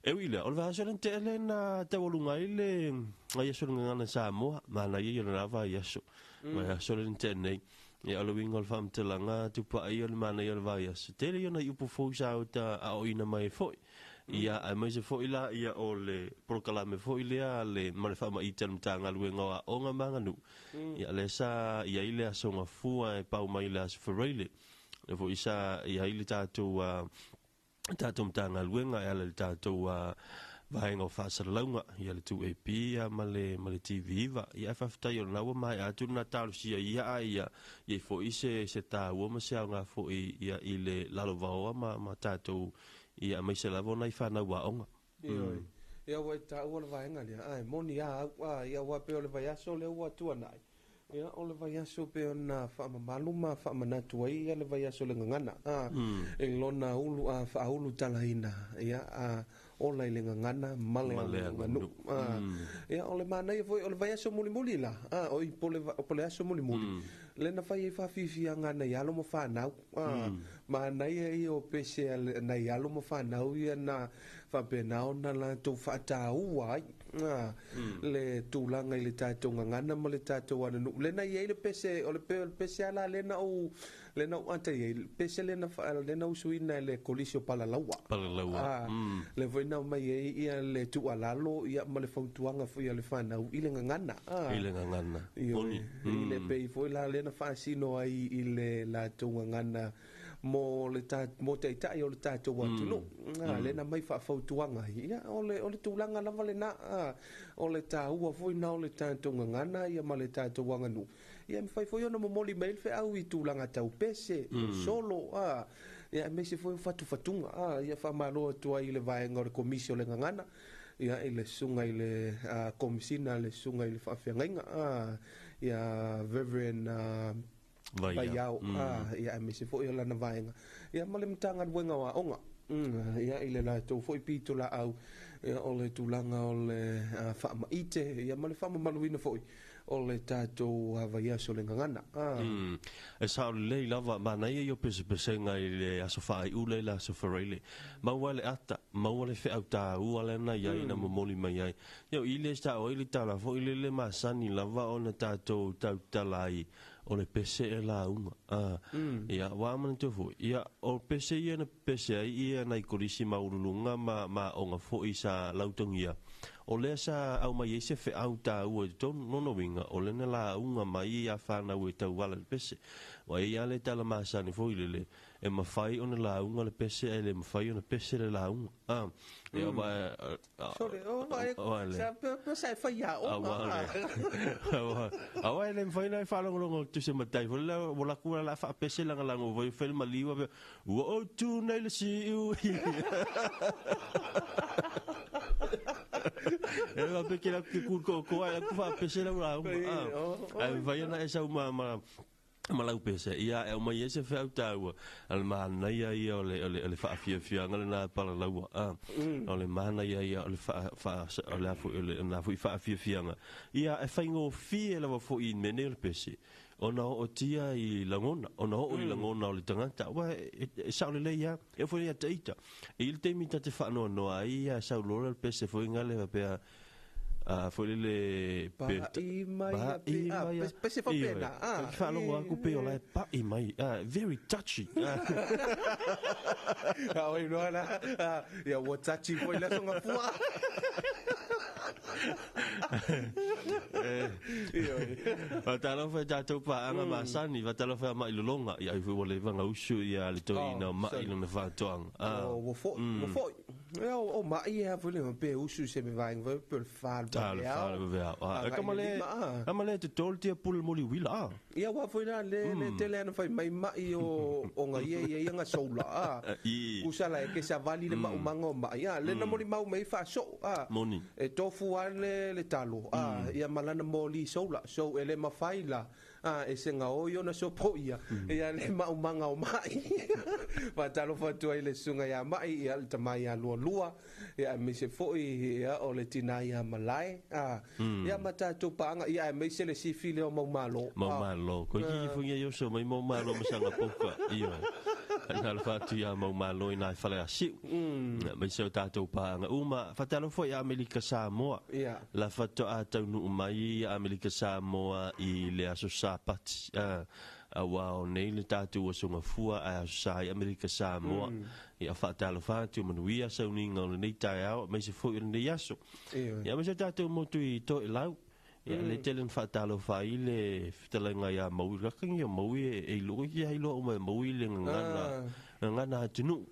E ui i lea, o le vaiaso lea na tea lea na taualuga ai le vaiaso o le Gagana Samoa, manaia ia o lena vaiaso, vaiaso lea na tea nei. Ia, o le uiga o le faamatalaga, tupai o le manaia o le vaiaso, tele ia o nai upu fou sa uta aoaoina mai ai foi. Ia, aemaise foi la ia o le polokalame foi lea a le ma le faamaite a le Matagaluega o Aoga ma Aganuu. Ia, lea sa i ai le Aso Gafua e pau mai i le Aso Faraile. Lea foi sa i ai le tatou tatou Matagaluega e ala i le tatou vaega o faasalalauga, ia le 2AP ia ma le TV9. Ia ae faafetai o lena ua maea atu lena talosia ia a ia i ai foi se taua ma se aoga foi ia i le lalovaoa ma tatou ia aemaise lava o nai fanau aoga. Ioe. Ia ua e taua le vaega lea, ae moni a au, a ia aua pei o le vaiaso lea ua tuanai. Ia, o le vaiaso pei ona faamamalu ma faamanatu ai ia le vaiaso o le gagana, a, i lona ulu a faaulutalaina, ia, a ola i le gagana ma le aganuu. A, ia, o le manaia foi o le vaiaso mulimuli la, a, oi, po o le aso mulimuli, lea na fai ai faafiafiaga a nai alo ma fanau, a, manaia ia o pese a nai alo ma fanau ia na faapena ona latou faataua ai le tulaga i le tatou gagana ma le tatou aganuu. Lea na i ai le pese, o le pese lava la lea na ou, lea na ou ata i ai, le pese lea na, lea na usuina e le Kolisi o Palalaua. Palalaua. Lea foi na aumai ai ia le tuualalo ia ma le fautuaga foi a le fanau i le gagana. I le gagana. Ioe. I le pei foi la lea na faasino ai i le latou gagana mo le ta, mo taitai o le tatou atunuu. Lea na aumai faafautuaga ai. Ia, o le, o le tulaga lava lena, o le taua foi na o le tatou gagana ia ma le tatou aganuu. Ia, e mafai foi ona momoli mai le feau i tulaga tau pese, solo, ia, aemaise foi o fatufatuga. Ia, faamalo atu ai i le vaega o le Komisi o le Gagana, ia, i le susuga i le Komisina, le susuga i le Faafeagaiga, ia, Reverend Vaiao, ia, aemaise foi o lana vaega, ia, ma le Matagaluega o Aoga, ia, i le latou foi pitolaau, ia, o le tulaga o le faamaite, ia, ma le faamamaluina foi o le tatou vaiaso o le gagana. E sao lelei lava, manaia ia o pesepesega i le aso faaiule i le aso Faraile. Maua le ata, maua le feau taua lea na i ai na momoli mai ai. Ia, o i lea sao ai le tala foi lele masani lava ona tatou tautala ai o le pese e lauga. Ia, ua manatua foi, ia, o pese ia na pese ai ia nai kolisi maualuluga ma aoga foi sa lautogia. O lea sa aumai ai se feau taua i totonu, lona uiga, o lea na lauga mai ia fanau e tauala i le pese. Ua i ai lava le tala masani foi lele, E mafai ona lauga le pese ae le mafai ona pese le lauga. Ah, ia wa Sorry, o vai sa pe sa fai ya o. Awa le mafai na faalogologo tu se matai foi la wala ku la fa pese la langa voi fel maliwa ua o tu nei le siu. E wa pe ke la ku ko ko ai ku fa pese la la. Ai vai na esa uma ma malau pese ia e mai ese fe au taua al mana ia ia o le faafiafiaga lena palalaua a o le mana ia ia o le fa fa o le afu le na fu faafiafiaga ia e faigofie lava foʻi i mene o le pese ona oo tia i lagona ona oo i lagona o le tagata ua e sao lelei ia e foi ia taita i le taimi ta te faanoanoa ai ia saulola le pese foi gale faapea a foi le pa'i mai pese faapena a faalogo aku pe o lae pa'i mai very touchy a oi loa la ia ua touchy foi le aso gafua. Fatalofa e tatou paaga masani, fatalofa e ma'i lologa, ia ai foi ua leva gausu ia le toeaina o ma'i lona faatoaga. Ua fo'i, ua fo'i. Ia o ma'i e foi le pe usu se me vaenga foi pe le fā le vaveao. E ka male te tolu tia pule moli uila a. Ia ua foi la le tele ana fai mai ma'i o nga ia ia nga soula a. Kusala e ke savali le maumaga o ma'i a. Le na moli mau mai faasoo a. Moni. E tofu a le talo a. Ia malana moli soula. So e le mafai la e se gaoi ona sopo ia ia le maumaga o ma'i. Faatalofa atu ai le susuga ia ma'i ia le tamai ia lualua ia aemaise foi ia o le tinā ia malae ia ma tatou paaga ia aemaise le sifi lea o maumalo. Maumalo. Koe kiki fugia i oso mai maumalo masanga poka. Ia. Faatalofa atu ia maumalo i nai fale asiu. Aemaise o tatou paaga uma. Faatalofa ia Amerika Samoa. La fatoa taunuu mai ia Amerika Samoa i le aso Sapati. Aua o nei le tatou asoga fua ae aso sa i Amerika Samoa. Ia faatalofa atu manuia sauniga o lenei taeao aemaise foi o lenei aso. Ia aemaise o tatou motu i Toelau. Ia le tele na faatalofa ai le fetalaiga ia Maui. Lakagia o Maui e iloa ia iloa uma e Maui le gagana atunuu.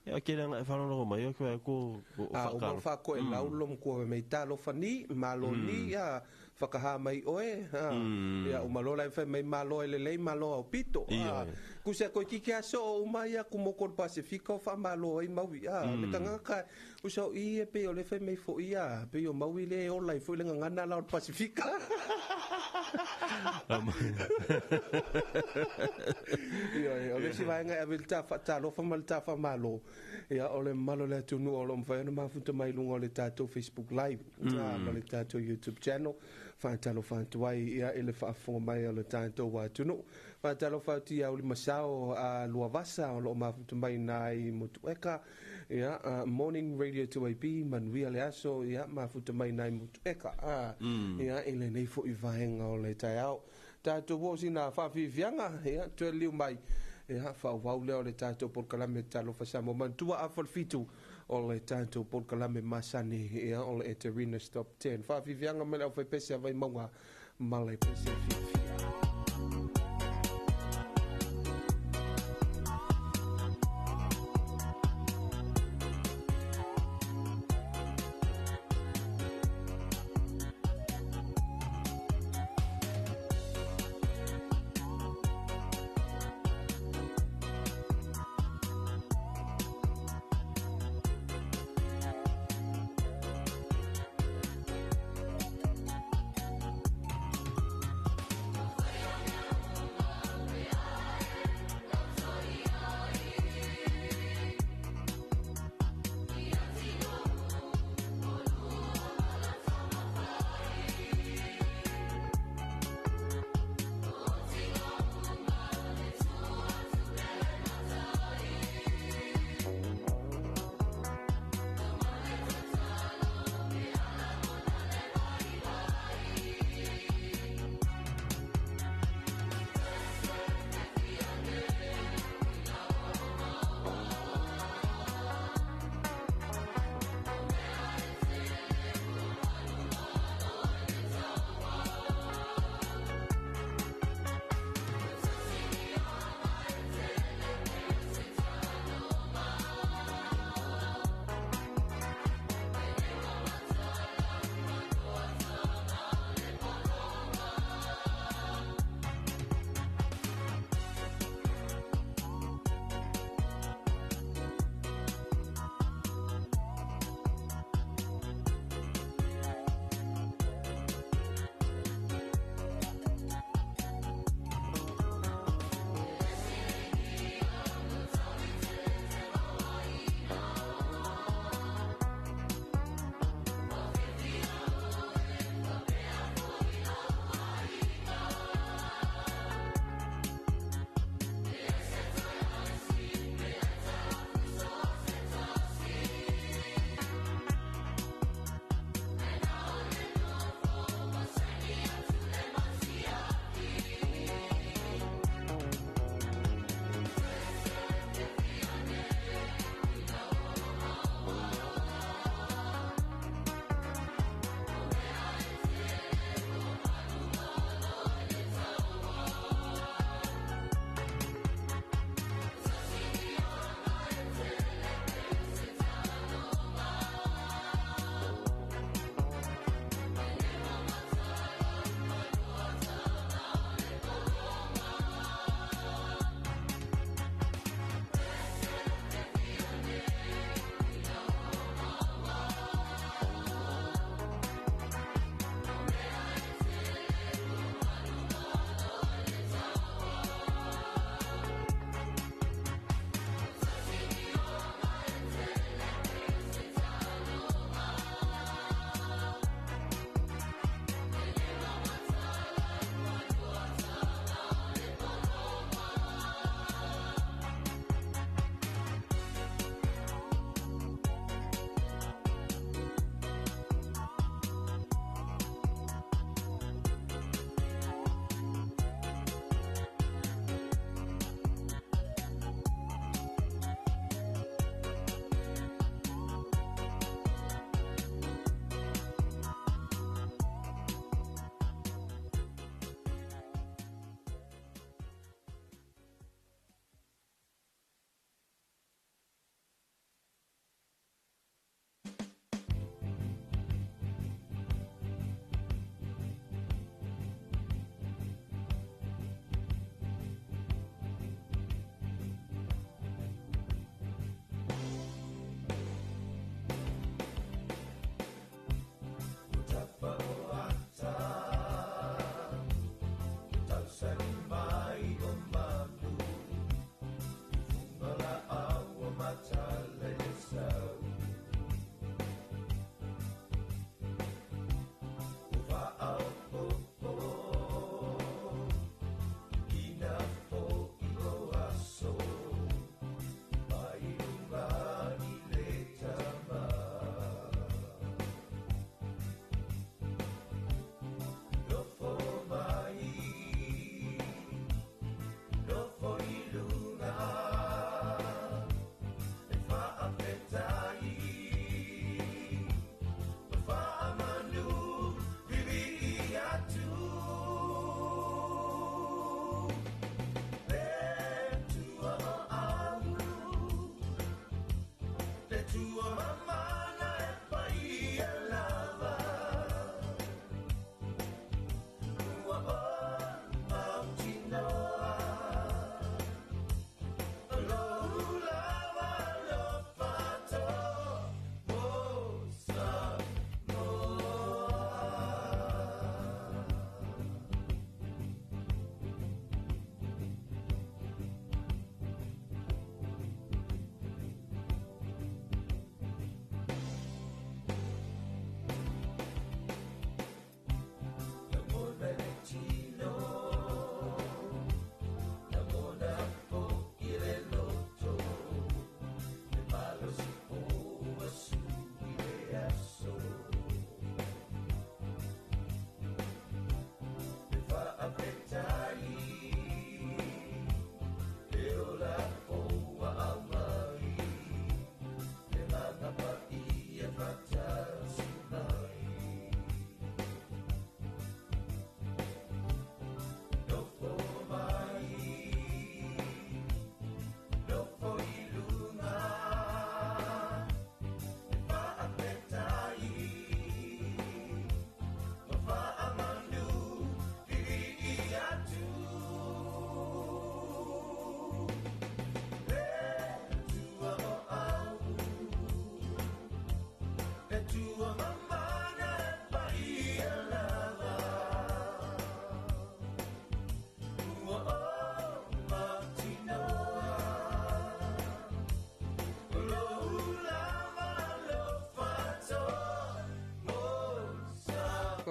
Ia ke langa e whalongo mai o koe ko o uma whakoe lau lo mkua me talofa ni malo ni ia whakaha mai oe ia o malo lai whai mai malo e lelei malo au pito kusa koe kiki aso o uma ia kumoko o Pasifika o wha malo ai maui le tangaka usa o i e pe o le whai mai fo ia pe o maui le o lai fo le ngangana la o Pasifika. Ia o le si vaenga e avele ta whaatalofa ma le ta wha malo ia o le malo le atunu o lo mwhai ana mafuta mai lunga o le tātou Facebook Live ma le tātou YouTube channel. Faatalofa atu ai ia e le faafofoga mai o le tatou atunuu. Faatalofa atu ia uli masao a Luavasa o loo mafuta mai nai Motueka ia Morning Radio 2AP manuia le aso ia mafuta mai nai Motueka ia i lenei foʻi vaega o le taeao. Tatou oo sina faafiafiaga ia toe liu mai ia faaauau lea o le tatou polokalame Talofa Samoa manatua afa le 7 o le tatou polokalame masani ia o le Eterina Stop 10. Faafiafiaga mai le aufaipese a Vaimauga ma le pese fiafia.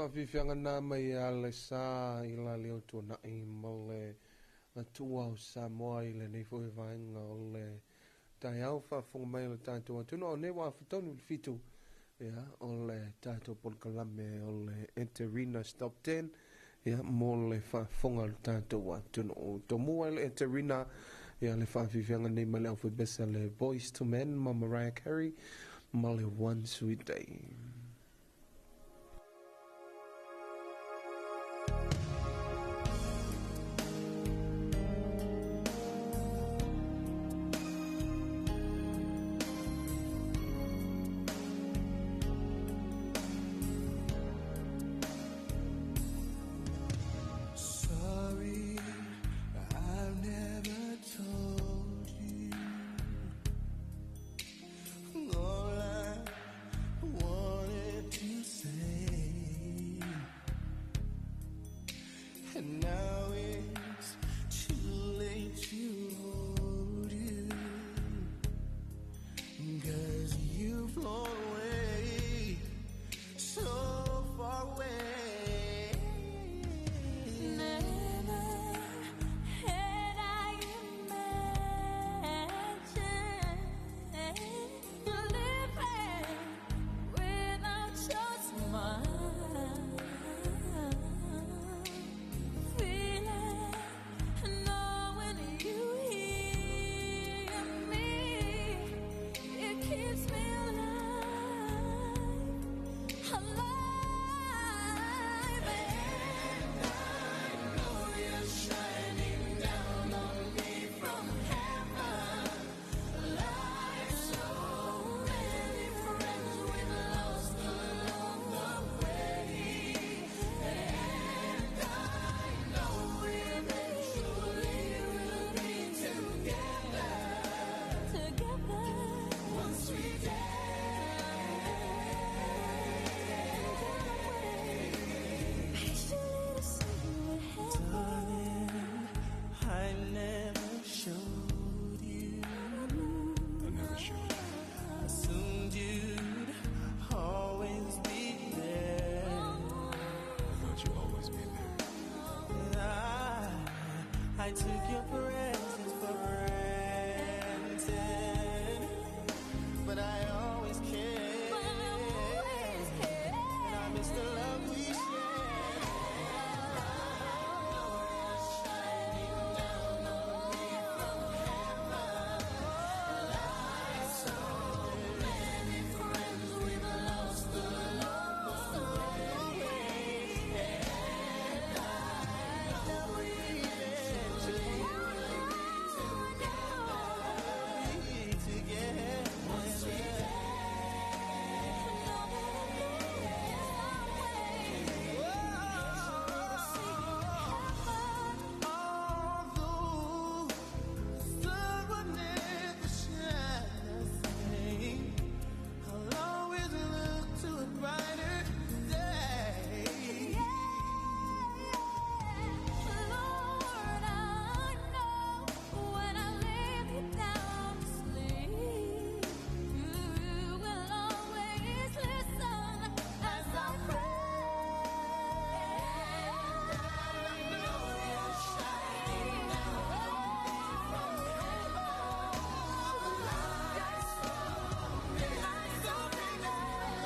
Whaafifianga nā mai a le sā i la leo tuanai ma le atua o Samoa i le nei foi vaenga o le taeao faafofoga mai o le tatou atunuu o nei ua afatonu le 7 ia o le tatou polokalame o le Eterina Stop 10 ia mo le faafofoga o le tatou atunuu. Tomua i le Eterina ia le whaafifianga nei ma le aufaibesa le Boyz II Men ma Mariah Carey ma le One Sweet Day. Sorry, I've never told you all I wanted to say, and now it's too late to hold you, 'cause you've flown away, so far away. Never had I imagined living without your smile. Feeling, knowing you hear me, it keeps me alive, alive. And I know you're shining down on me from heaven. Like so many friends we've lost along the way. And I know eventually we'll be together, together. One sweet day. Patiently to see you in heaven. Darling, I never showed you. I never showed you. Assumed you'd always be there. I thought you'd always be there. I took your presence for granted, but I always cared. And I miss the love we shared. Although the sun would never shine the same, I'll always look to a brighter day. Lord, I know when I lay me down to sleep, you will always listen as I pray. I know you're shining down on me from heaven. Like so many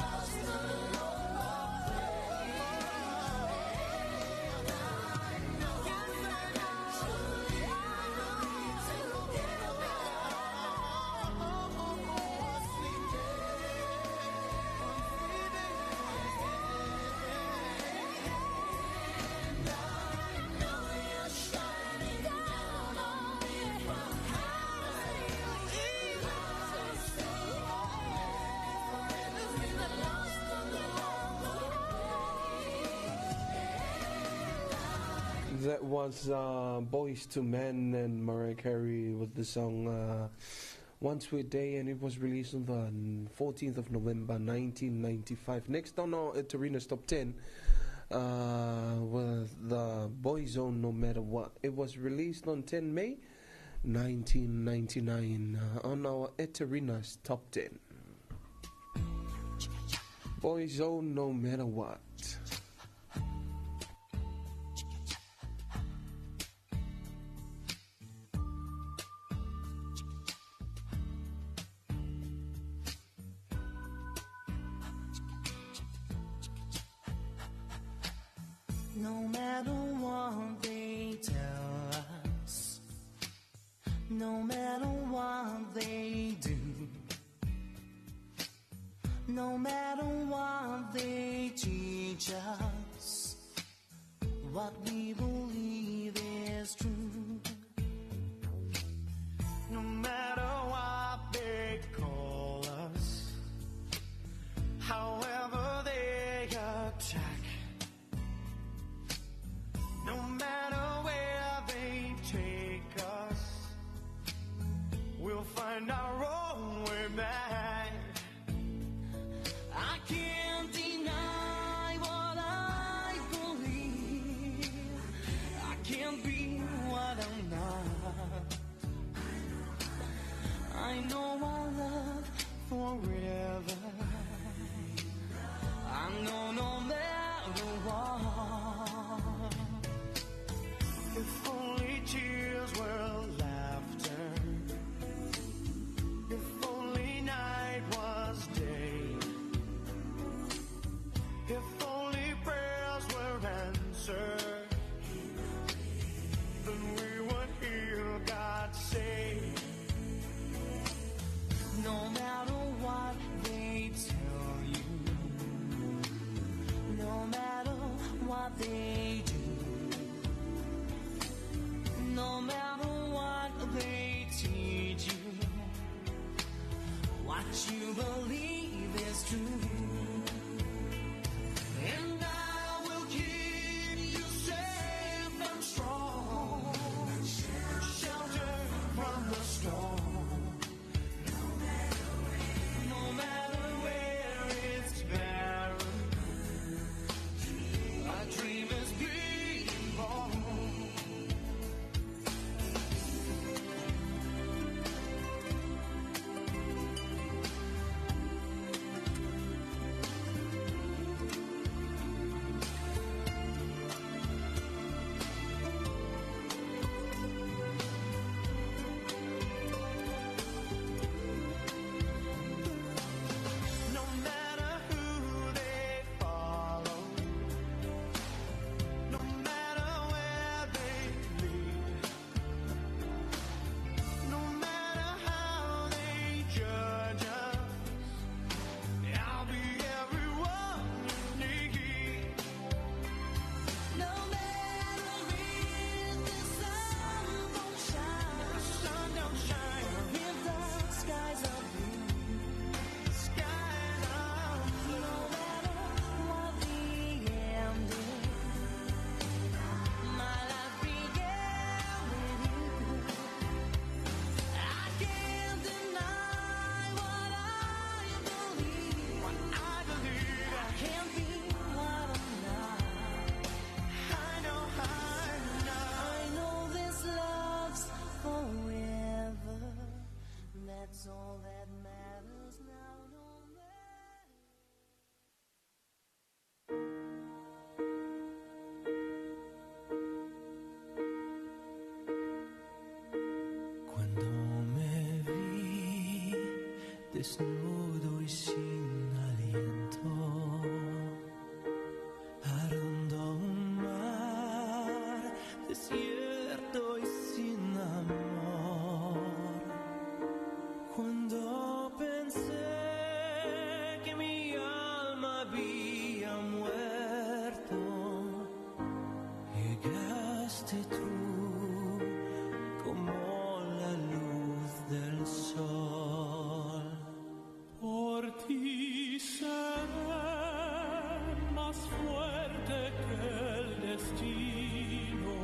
lost along the way. That was Boyz II Men and Mariah Carey with the song One Sweet Day, and it was released on the 14th of November 1995. Next on our Eterina's Top 10 was the Boyzone No Matter What. It was released on 10 May 1999 on our Eterina's Top 10. Boyzone No Matter What. No matter what they tell us, no matter what they do, no matter what they teach us, what we believe is true. No matter what they call us, however they attack, no matter where they take us, we'll find our own way back. I can't deny what I believe. I can't be what I'm not. I know I'll love forever. I know no matter what. If only tears were laughter, if only night was day, if only prayers were answered, then we would hear God say, No matter what they tell you, no matter what they do, no matter what they teach you, what you believe is true. And I will keep you safe and strong, sheltered from the storm. No matter where it's barren, a dream is being born. No matter who they follow, no matter where they lead, no matter how they judge us, I'll be everyone you need. No matter if the sun don't shine, The sun don't shine, if the skies are blue, skies are blue. no matter what the end is, my life began with you. I can't deny what I believe. What I believe, I can't be what I'm not. I know I'm not. I know this love's forever. That's all that matters now. No matter. Cuando me vi desnudo y sin aliento, arando un mar desierto y sin amor. Cuando pensé que mi alma había muerto, llegaste tú como la luz del sol. Por ti seré más fuerte que el destino.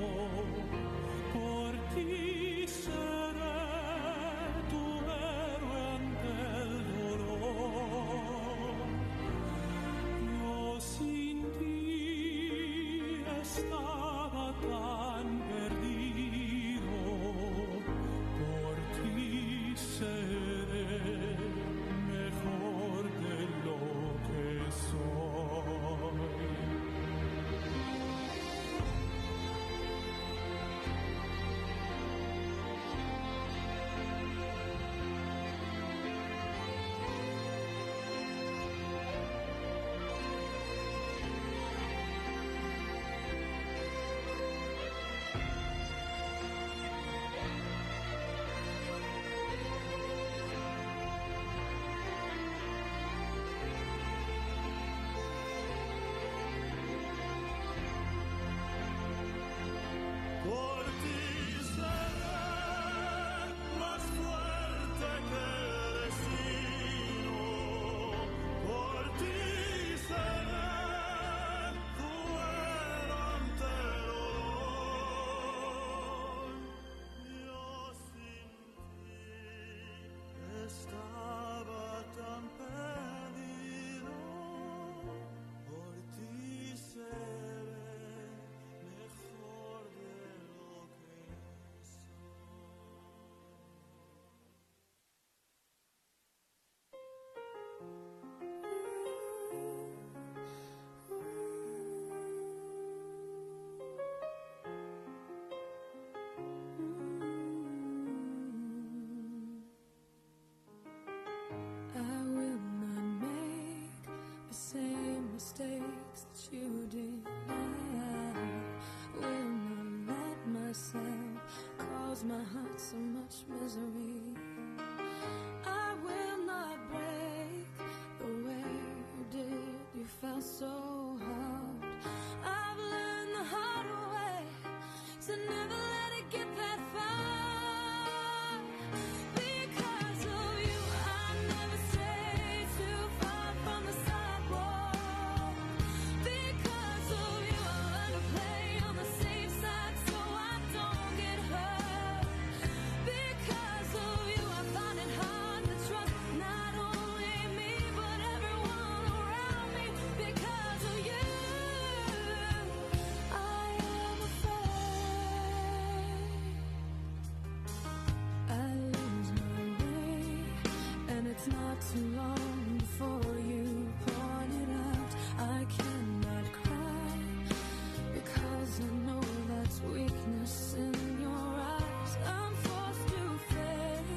what you did. I will not let myself cause my heart so much misery. I will not break the way you did. You fell so hard. I've learned the hard way to never let it get that far. Because of you, I never stray too far from the sidewalk. Because of you, I learn to play on the safe side so I don't get hurt. Because of you, I find it hard to trust not only me but everyone around me. Because of you, I am afraid. I lose my way, and it's not too long before you point it out. I cannot cry because I know that's weakness in your eyes. I'm forced to fake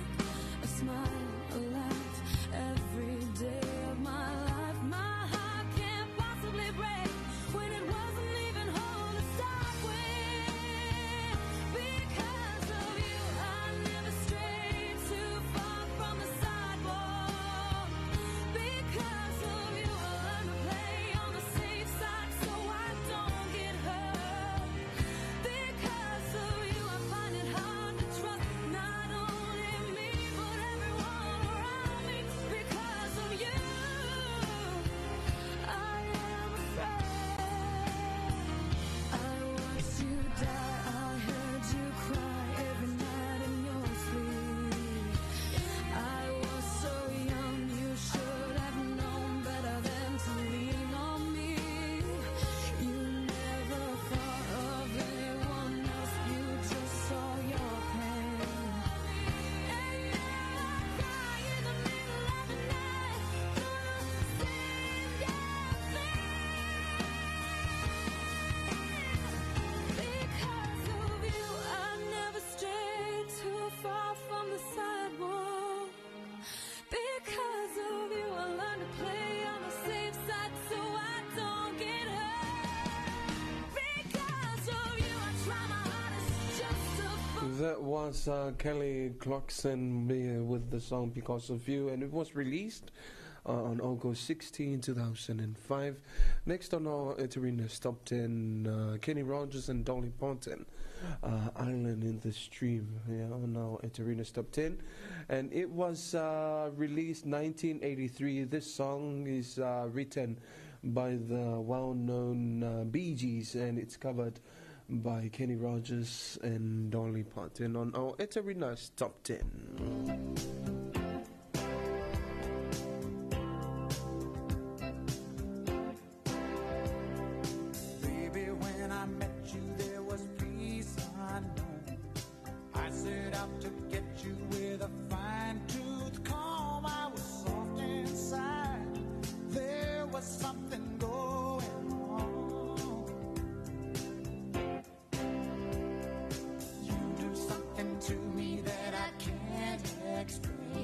a smile, a laugh every day of my life. My heart can't possibly break when it wasn't even whole to start with. Because of you, I never strayed too far from the sidewalk. Because of you, I learned to play on the safe side so I don't get hurt. Because of you, I find it hard to trust not only me but everyone around me. Because of you, I am afraid. I watched you die, I heard you cry every night in your sleep. I was so young, you should have known better than to lean on me. You never thought of anyone else, you just saw your pain. And now I cry in the middle of the night for the same damn thing. Because of you, I never strayed too far from the sidewalk. Because of you, I learned to play on the safe side so I don't get hurt. Because of you, I try my hardest just to That was Kelly Clarkson with the song Because of You, and it was released on August 16, 2005. Next on our Eterina's Top 10, Kenny Rogers and Dolly Parton, Island in the Stream, yeah, on our Eterina's Top 10. And it was released 1983. This song is written by the well-known Bee Gees, and it's covered by Kenny Rogers and Dolly Parton on our Eterina's Top 10. Baby, when I met you, there was peace unknown. I set out to get you with a fine-tooth comb. I was soft inside. There was something going on. You do something to me that I can't explain.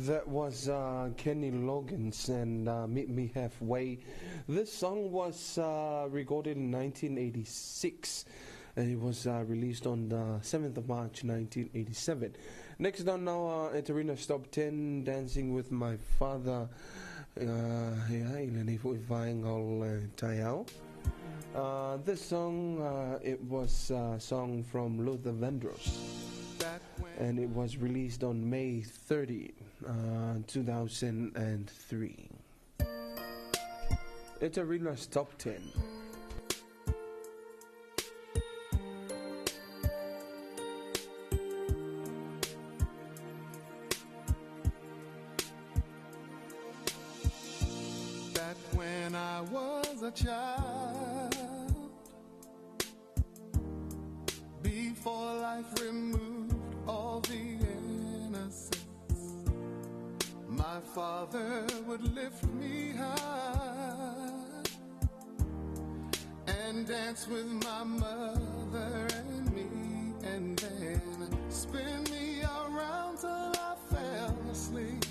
That was Kenny Loggins and Meet Me Halfway. This song was recorded in 1986 and it was released on the 7th of March 1987. Next on our Eterina's Top 10, Dancing with My Father. Ia, i lenei foi vaega o le taeao. This song, it was a song from Luther Vandross, and it was released on May 30, 2003. Eterina's Top 10. Back when I was a child, before life removed all the innocence, my father would lift me high and dance with my mother and me, and then spin me around till I fell asleep.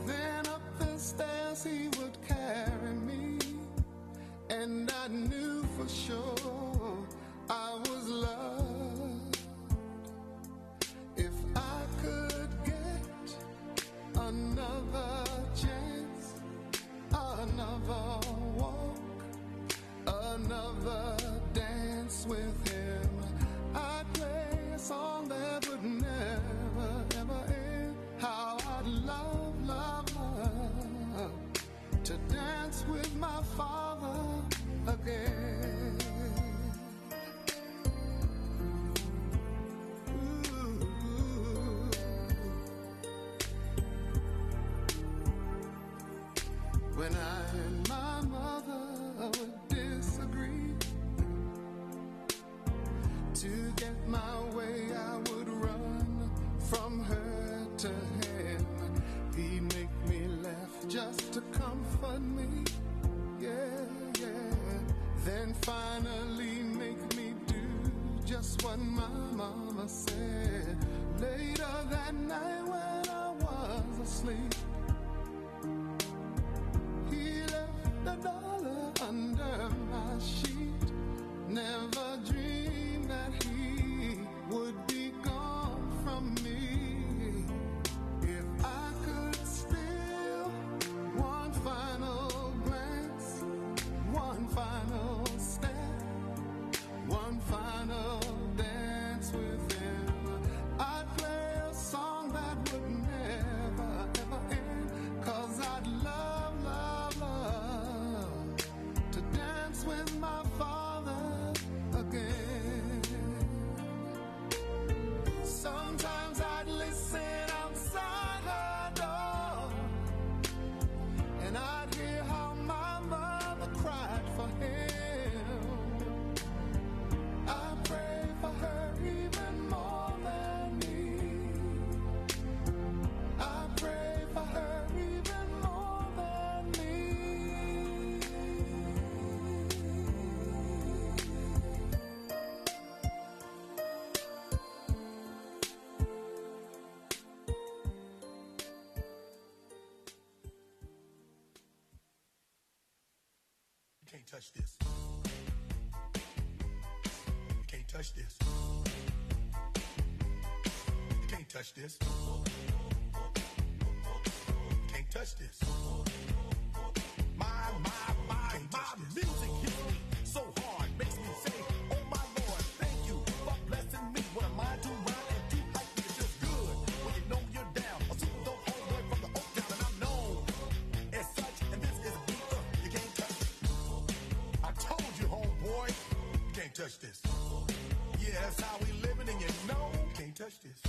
Then up the stairs he would carry me, and I knew for sure I was loved. If I could get another chance, another walk, another dance with him, I'd play a song that would never, ever end. How I'd love, love, love to dance with my father again. Ooh. When I and my mother would disagree, to get my way I would run from her to him. He'd make me laugh just to comfort me, yeah, yeah. Then finally make me do just what my mama said. Later that night when I was asleep, he left $1 under my sheet. Never dreamed that he would be gone from me. If I could steal one final glance, one final step, one final dance with him, I'd play a song that would never, ever end. 'Cause I'd love, love, love to dance with my father again. Sometimes I'd listen outside her door, and I'd hear how my mother cried for him. I pray for her even more than me. I pray for her even more than me. You can't touch this. You can't touch this. You can't touch this. You can't touch this. My, my, my, my music hits me so hard, makes me say, oh my Lord, thank you for blessing me. What am I to rhyme and to hype me? It feels good when you know you're down. A super dope homeboy from the Oak Town, and I'm known as such. And this is a beat you can't touch. I told you, homeboy, you can't touch this. Yeah, that's how we living, and you know you can't touch this.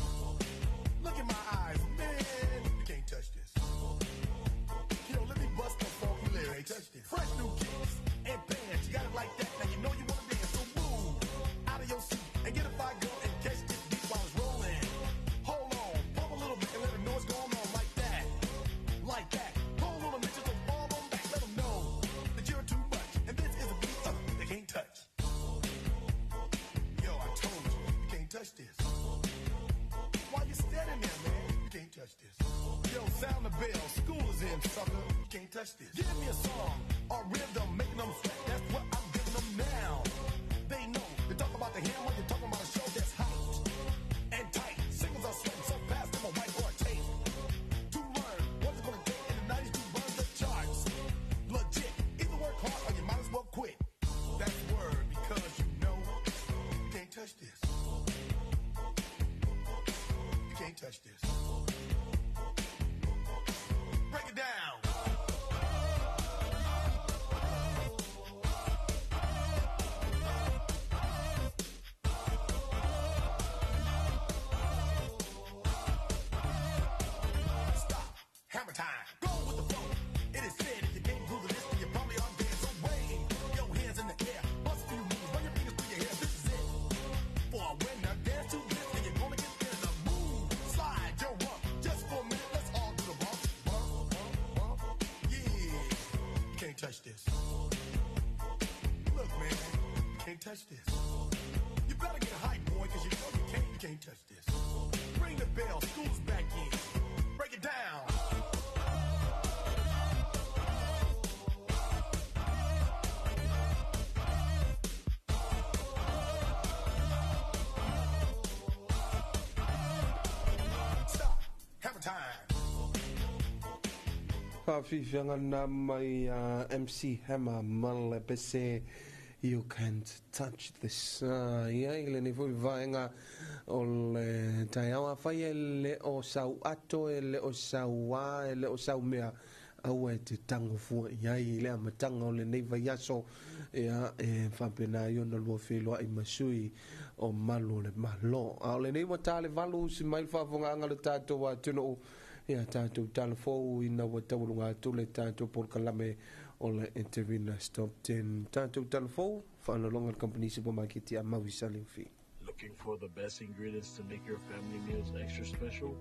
Look in my eyes, man, you can't touch this. Yo, let me bust the funky lyrics. Fresh new kicks and pants, you got it like that. Now you know you want to dance, so move out of your seat and get a fire girl and catch this beat while it's rolling. Hold on, pump a little bit and let them know what's going on like that, like that. Hold on a minute, just don't fall on back. Let them know that you're too much, and this is a beat they can't touch. Yo, I told you, you can't touch this. Why you standing there, man? then, sucker. You can't touch this. Give me a song or rhythm, making them sweat. That's what I'm giving them now. They know. You talk about the hammer, you're talking about a show that's hot and tight. Singles are sweating so fast, I'm a whiteboard tape. To learn what it's gonna take in the 90s to burn the charts. Legit. Either work hard or you might as well quit. That's word because you know you can't touch this. You can't touch this. Break it down. Stop. Hammer time. Go with the flow. It is said if you can't do the list, then you probably are dead. So wave your hands in the air. Bust a few moves. Run your fingers through your hair. This is it. For a winner, dance to this, and you're gonna get there. Now move, slide your rump. Just for a minute, let's all do the bump, bump, bump, bump. Yeah. You can't touch this. Look, man, you can't touch this. You better get hype, boy, cause you know you can't touch this. Ring the bell, school's back in. Break it down. Stop. Hammer time. Faafifiaga na mai a MC Hammer ma le pese You Can't Touch This. Ia i lenei foi vaega o le taeao afai e le o sau ato e le o sauā e le o sau mea aua e te tago fua i ai i le amataga o lenei vaiaso ia e faapena ai ona lua feloa'i ma sui o malu o le Malo. A o lenei ua tā le 8 usi mai le faafofogaaga le tatou atunuu ia tatou talafou ina ua taualuga atu le tatou polokalame o le Intervenus Top 10. Tatou talafou faanologa le kamupani supamaketi a mau i Saleufi. Looking for the best ingredients to make your family meals extra special?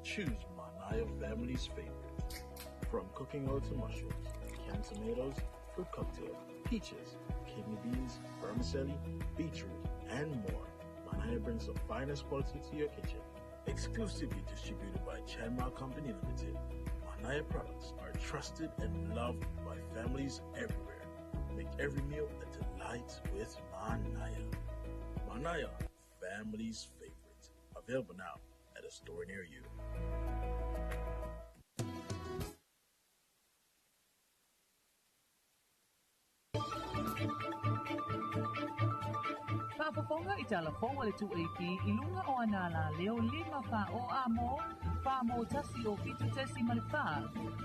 Choose Manaya family's favorite. From cooking oil to mushrooms, canned tomatoes, fruit cocktail, peaches, kidney beans, vermicelli, beetroot, and more. Manaya brings the finest quality to your kitchen. Exclusively distributed by Chanma Company Limited, Manaya products are trusted and loved by families everywhere. Make every meal a delight with Manaya. Manaya, family's favorite. Available now at a store near you. Faafofoga i tala fou a le 2AP i luga o ana alaleo 5 4 o amo 4 mo 1 o 7.4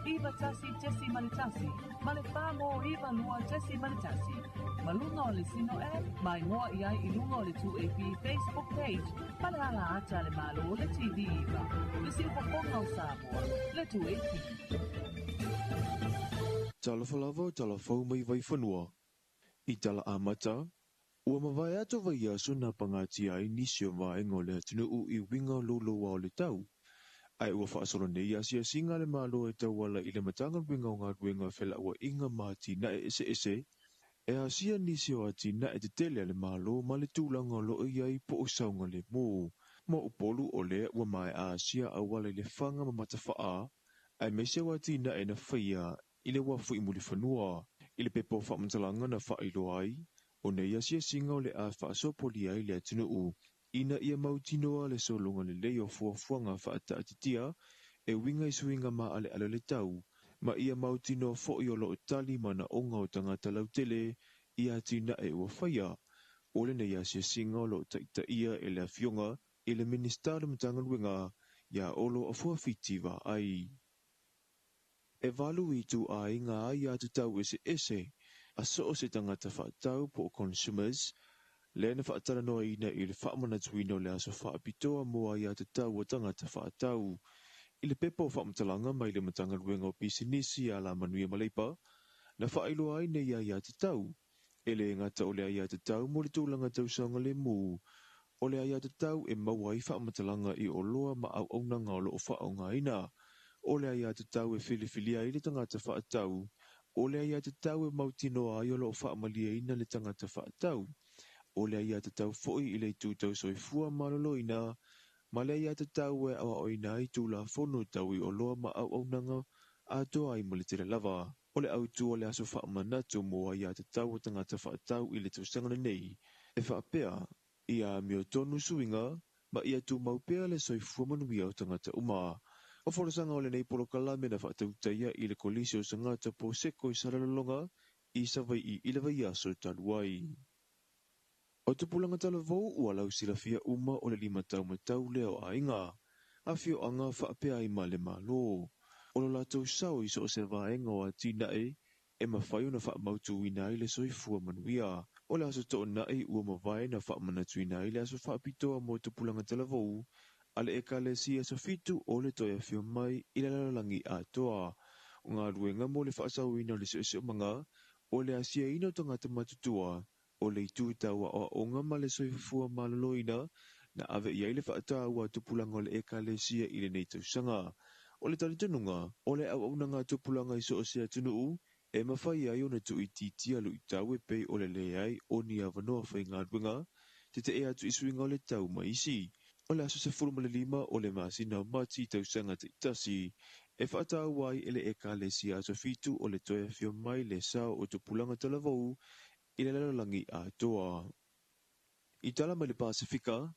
91.1 ma le 4 mo 9 2.1 ma luga o le Sino app ma igoa i ai i luga o le 2AP Facebook page ma le ala ata a le Malo le TV iva le siufofoga o Samoa le 2AP. Talofa lava, talafou mai Vaifanua. I tala amata, ua mavae atu vaiaso na pagatia ai nisi o vaega o le atunuu i uiga louloua o le tau. Ae ua faasolo nei asiasiga a le Malo e tauala i le Matagaluega o Galuega Felauaiga ma Atinae Eseese, e asia nisi o atinae tetele a le Malo ma le tulaga o loo i ai po o saogalemu. Ma Upolu o lea ua maea asia auala i Lefaga ma Matafaa, aemaise o atinae na faia i le uafu i Mulifanua. I le pepa o faamatalaga na faailoa ai, o nei asiasiga o le a faasopolia ai le atunuu ina ia mautinoa le sologa lelei o fuafuaga faataatitia e uiga i suiga maaleale o le tau, ma ia mautinoa foi o loo tali manaoga o tagata lautele i atinae ua faia. O lenei asiasiga o loo taitaia e le afioga i le Minisita o le Matagaluega ia Olo Afuafiti Vaai. E 8 ituaiga aiatatau eseese a so o se tagata faatau po o consumers, lea na faatalanoaina i le faamanatuina o le aso faapitoa mo aiatatau a tagata faatau. I le pepa o faamatalaga mai le Matagaluega o Pisinisi Alamanuia ma Leipa, na faailoa ai nei aiatatau. E le gata o le aiatatau mo le tulaga tausaogalemu, o le aiatatau e maua ai faamatalaga i oloa ma auaunaga o loo faaaogaina. O le aiatatau e filifilia ai le tagata faatau, o le aiatatau e mautinoa ai o loo faamalieina le tagata faatau. O le aiatatau foi i le itu tau soifua maloloina, ma le aiatatau e aoaoina ai tulafono tau i oloa ma auaunaga atoa ai ma le tele lava. O le autū o le aso faamanatu mo aiatatau a tagata faatau i le tausaga lenei, e faapea, ia amiotonu suiga ma ia tumau pea le soifua manuia o tagata uma. O folasaga o lenei polokalame na faatautaia i le Kolisi o Tagata po o SEKO i Salelologa i Savaii i le vaiaso talu ai. O tupulaga talavou ua lausilafia uma o le limataumatau lea o aiga, afioaga faapea ai ma le Malo. O lo latou sao i so o se vaega o atinae e mafai ona faamautuina ai le soifua manuia. O le Aso Toonai ua mavae na faamanatuina ai le aso faapitoa mo tupulaga talavou a le Ekalesia Aso Fitu o le toe afio mai i le lalolagi atoa. O galuega mo le faasaoina o le siosiomaga o le asiaina o tagata matutua, o le itu tau aoaoga ma le soifua maloloina na ave i ai le faataua a tupulaga o le Ekalesia i lenei tausaga. O le talitonuga, o le auaunaga a tupulaga i so o se atunuu e mafai ai ona tuuitiitia luitau e pei o le leai o ni avanoa faigaluega, tetee atu i suiga o le tau ma isi. O le aso 15 o le masina o Mati tausaga taitasi, e faataua ai e le Ekalesia Aso Fitu o le toe afio mai le sao o tupulaga talavou i le lalolagi atoa. I tala mai le Pasefika,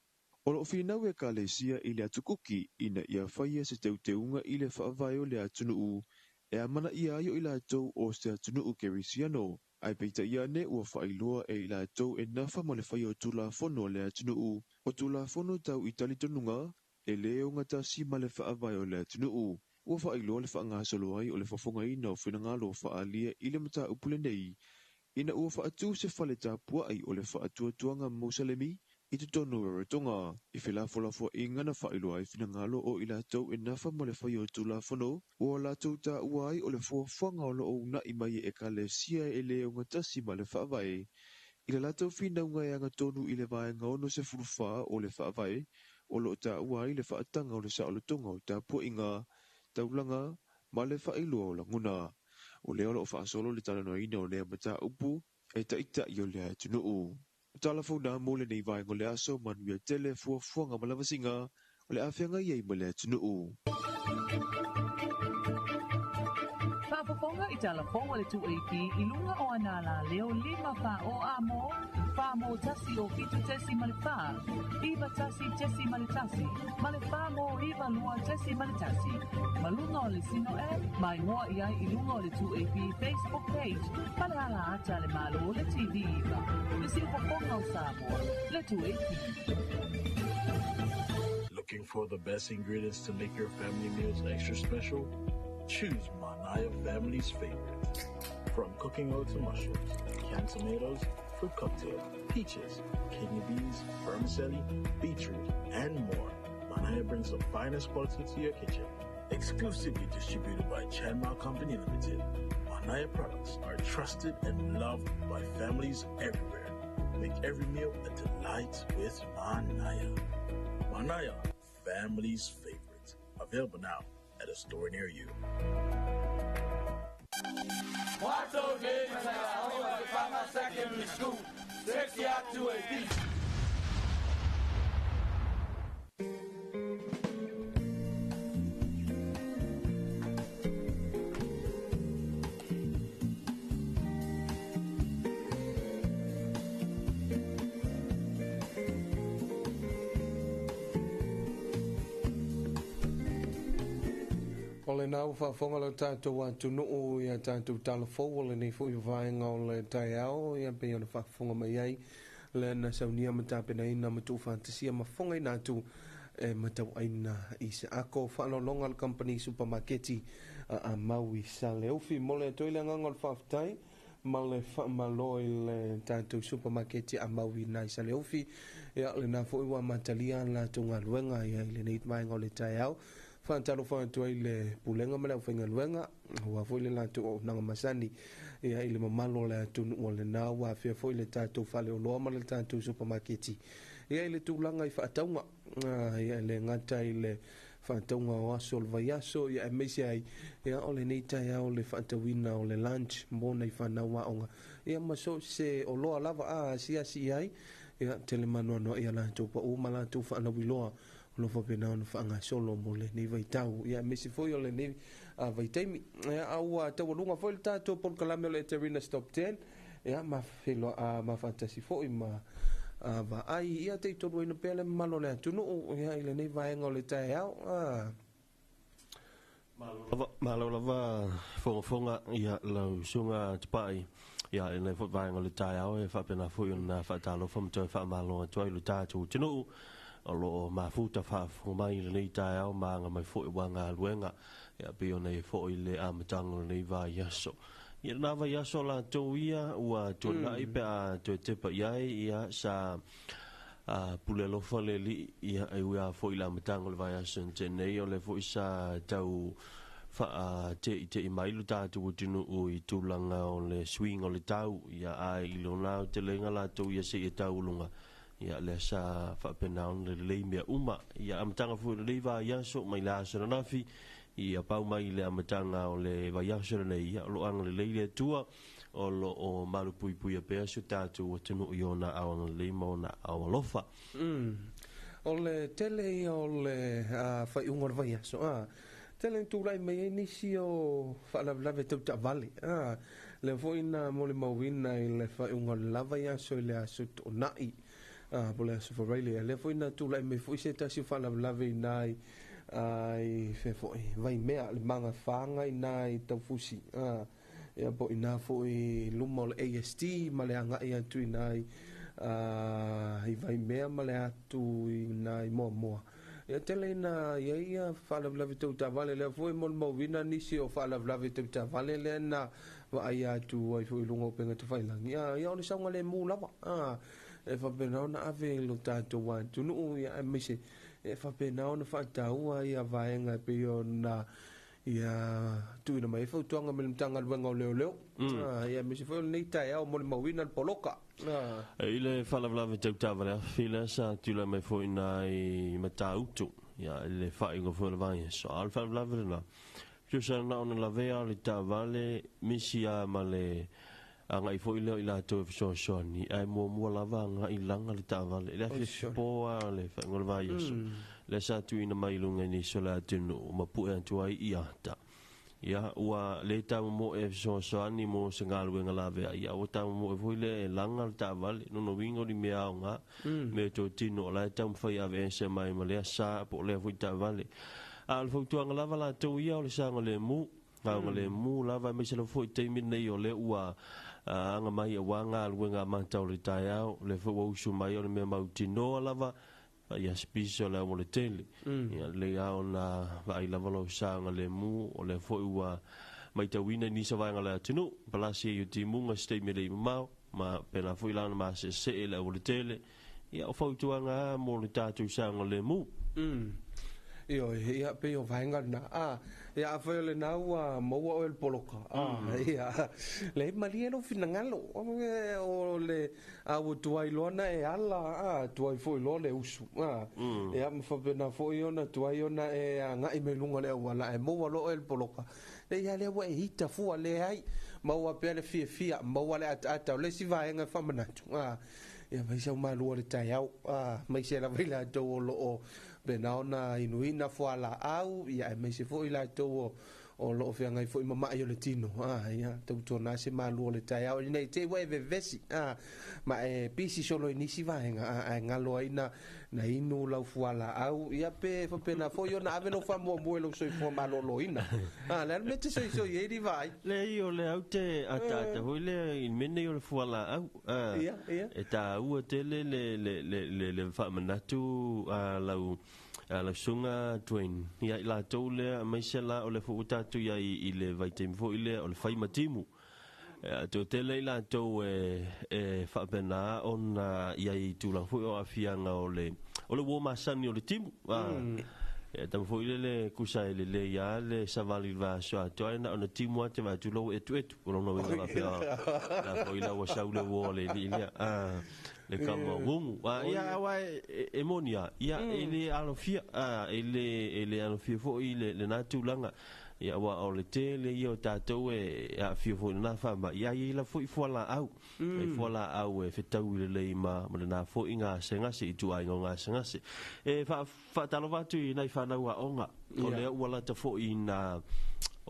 o lo o finau Ekalesia i le Atu Kuki ina ia faia se teuteuga i le faavae o le atunuu e amanaia ai o i latou o se atunuu kerisiano. Ae peitai ane ua faailoa e i latou e nafa ma le faia o tulafono a le atunuu, o tulafono tau i talitonuga e le ogatasi ma le faavae o le atunuu. Ua faailoa le faagasolo ai o le fofogaina o finagalo faaalia i le mataupu lenei ina ua faatu se fale tapuai o le faatuatuaga Musalemi i totonu o Rarotonga. I felafolafoaiga na faailoa ai finagalo o i latou e nafa ma le faia o tulafono, ua latou taua ai o le fuafuaga o lo o uunai mai e Ekalesia e le ogatasi ma le faavae. I le latou finauga e agatonu i le vaega 64 o le faavae, o lo o taua ai le faataga o le saolotoga o tapuaiga, taulaga ma le faailoa o lagona. O lea o lo o faasolo le talanoaina o lea mataupu e taitai o le atunuu. O tala fou na mo lenei vaega o le aso, manuia tele fuafuaga ma lavasiga o le a feagai ai ma le atunuu. Faafofoga i tala fou a le 2AP i luga o ana alaleo 5 4 o A mo, 4 mo 1 o 7.4, 9 1.1, ma le 4 mo 9 2.1. Ma luga o le Sino App, ma igoa i ai i luga o le 2AP Facebook page ma le ala ata a le Malo o le TV 9. Le siufofoga o Samoa, le 2AP. Looking for the best ingredients to make your family meals extra special? Choose Manaya family's favorite. From cooking oil to mushrooms, canned tomatoes, fruit cocktail, peaches, kidney beans, vermicelli, beetroot, and more. Manaya brings the finest quality to your kitchen. Exclusively distributed by Chanma Company Limited, Manaya products are trusted and loved by families everywhere. Make every meal a delight with Manaya. Manaya, family's favorite. Available now at a store near you. Secondary School, 60 out to a beat. O lena ua faafofoga lo tatou atunuu ia tatou talafou o lenei foi vaega o le taeao ia pei ona faafofoga mai ai lea na saunia ma tapenaina ma tuufaatasia ma fogaina atu e matauaina i se ako faaaloaloga le kamupani supamaketi a Maui Saleufi. Mo le atu ai le agaga o le faafetai ma le faamalo i le tatou supamaketi a Maui nai Saleufi. Ia lena foi ua amatalia latou galuega ia i lenei vaega o le taeao. Faatalofa atu ai le pulega ma le aufaigaluega aua foi le latou auaunaga masani ia i le mamalu o le atunuu o lena ua afea foi le tatou faleoloa ma le tatou supamaketi ia i le tulaga i faatauga ia e le gata i le faatauga o aso o le vaiaso ia aemaise ai ia o lenei taeao le faatauina o le lunch mo nai fanau aoga ia ma so o se oloa lava a asiasi i ai ia tele maanoanoa ia latou pau ma latou faalauiloa o lo o faapena ona faagasolo mo lenei vaitau. Ia aemaise foi o lenei vaitaimi. Ia, a ua taualuga foi le tatou polokalame o le Eterina Stop 10, ia, ma feiloa, ma faatasi foi ma vaai, ia, taitoluaina pea le mamalu o le atunuu, ia, i lenei vaega o le taeao. Malo lava fogafoga ia lau susuga Tupai ia i lenei foi vaega o le taeao e faapena foi ona faatalofa ma toe faamalo atu ai i lo tatou atunuu o lo o mafuta faafofoga mai i lenei taeao ma aga mai foi aua galuega ia pei ona i ai foi le amataga o lenei vaiaso. Ia lena vaiaso latou ia ua tuanai pe a toe tepa i ai ia sa A pule alofa le Alii, ia, e ui lava foi i le amataga o le vaiaso na tea nei, o lea foi sa tau faate'ite'i mai lo tatou atunuu i tulaga o le suiga o le tau, ia, ae i lona aotelega latou ia seia taualuga, ia, lea sa faapena ona lelei mea uma. Ia, amataga foi o lenei vaiaso mai le aso ananafi, ia pau mai i le amataga o le vaiaso lenei, ia, o lo o agalelei le Atua, O lo o malupuipuia pea si o tatou atunuu i ona aao agalelei ma ona aao alofa. O le tele ia o le faaiuga o le vaiaso, a. Tele ina tulai mai ai nisi o faalavelave tau taavale, a. Lea foi na molimauina i le faaiuga o le la vaiaso i le aso Toonai, a, po o le aso Faraile. Lea foi na tulai mai foi se tasi o faalavelave i ina i, i fea foi, Vaimea, le magafaga i ina i Taufusi, a. Ia po o ina foi i luma o le ASD ma le agai atu i ina i, i Vaimea ma le atu i ina i Moamoa. Ia tele ina i ai ia faalavelave tau taavale lea foi molimauina nisi o faalavelave tau taavale lea na vaaia atu ai foi i luga o upega tafailagi. Ia, ia o le saogalemu lava, a, e faapena ona ave i lo tatou atunuu, ia aemaise e faapena ona faataua ia vaega e pei ona Ia tuuina mai ai fautuaga mai le Matagaluega o Leoleo, ia aemaise foi o lenei taeao molimauina le poloka. I le faalavelave tau taavale afi lea sa tulai mai foi i ina i Matautu, ia i le faaiuga foi o le vaiaso. A o le faalavelave lena, tusa na ona lavea le taavale misi lava ma le agai foi lea o i latou e fesoasoani, ae muamua lava agai laga le taavale. I le afiafi po lava o le faaiuga o le vaiaso, lea sa tuuina mai i luga i nisi o le atunuu ma pue atu ai i ata. Ia, ua le tamomoe e fesoasoani mo se galuega laveai, a ua tamomoe foi lea e laga le taavale, lona uiga o ni mea aoga, mea totino o la e taumafai e aveese mai ma lea sa po o lea foi taavale. A o le fautuaga lava latou ia o le saogalemu, Saogalemu lava, aemaise lava foi i taimi lenei o lea ua aga mai aua galuega amata o le taeao, o lea foi ua usu mai o le mea mautinoa lava, ia sipisi o le aualatele. Ia lelei lava ona vaai lava lou saogalemu, o lea foi ua matauina i nisi o vaega o le atunuu, palasi ai o timuga se taimi e le i mamao, ma pēlā foi la ona maseesee le aualatele. Ia, o fautuaga lava mo le tatou saogalemu. Ioe, ia, pei o vaega lena. A, ia, afai o lena ua maua oe le poloka, a, ia, leai, malie lou finagalo. O le, a ua tuai loa ona e ala, a, tuai foi loa le usu, a, ia, ma faapena foi ona tuai ona e agai mai luga o le auala, ae maua loa oe le poloka. Leai, a lea ua e ita fua, leai, maua pea le fiafia, maua le ataata. O le isi vaega e faamanatu, a, Ia mai sau malu o le taeao, aemaise lava i latou o lo o pena ona inuina fualaau, ia aemaise foi i latou o lo o feagai foi ma ma'i o le tino, ia tautuana se malu o le taeao ina i te i ua e vevesi, ma e pisi solo i nisi vaega, ae galo ai na Na inu lau fualaau, ia pe faapena foi ona ave lou faamuamua i lou soifua maloloina. A, le a le mea e te soisoi ai Livai? Leai, o le au te ataata foi lea i le mea lenei o le fualaau. A, Ia, ia. E taua tele le, le, le, le, le faamanatu a lau, a lau susuga Dwayne ia i latou lea, aemaise la o lea foi ua tatou i ai i le vaitaimi foi lea o le fai ma timu. E toatele i latou e faapena ona i ai i tulaga foi o aafiaga o le o le uo masani o le timu. E tama foi lele kusa e lelei lava le savali i le vaiaso atoa ae na ona timu lava te vaai atu loa ua etuetu. O lona uiga faapea o la foi la ua sau le uo a le alii lea, le kama gugu. Ia aua e moni lava, ia e le alofia, e le alofia foi lena tulaga. Ia, aua o le tele ia o tatou e aafia foi i lena faamai, ia, e i ai lava foi fualaau. E fualaau e fetaui lelei ma lena foi gasegase, ituaiga o gasegase. E faatalofa atu i nai fanau aoga, o lea ua lata foi ina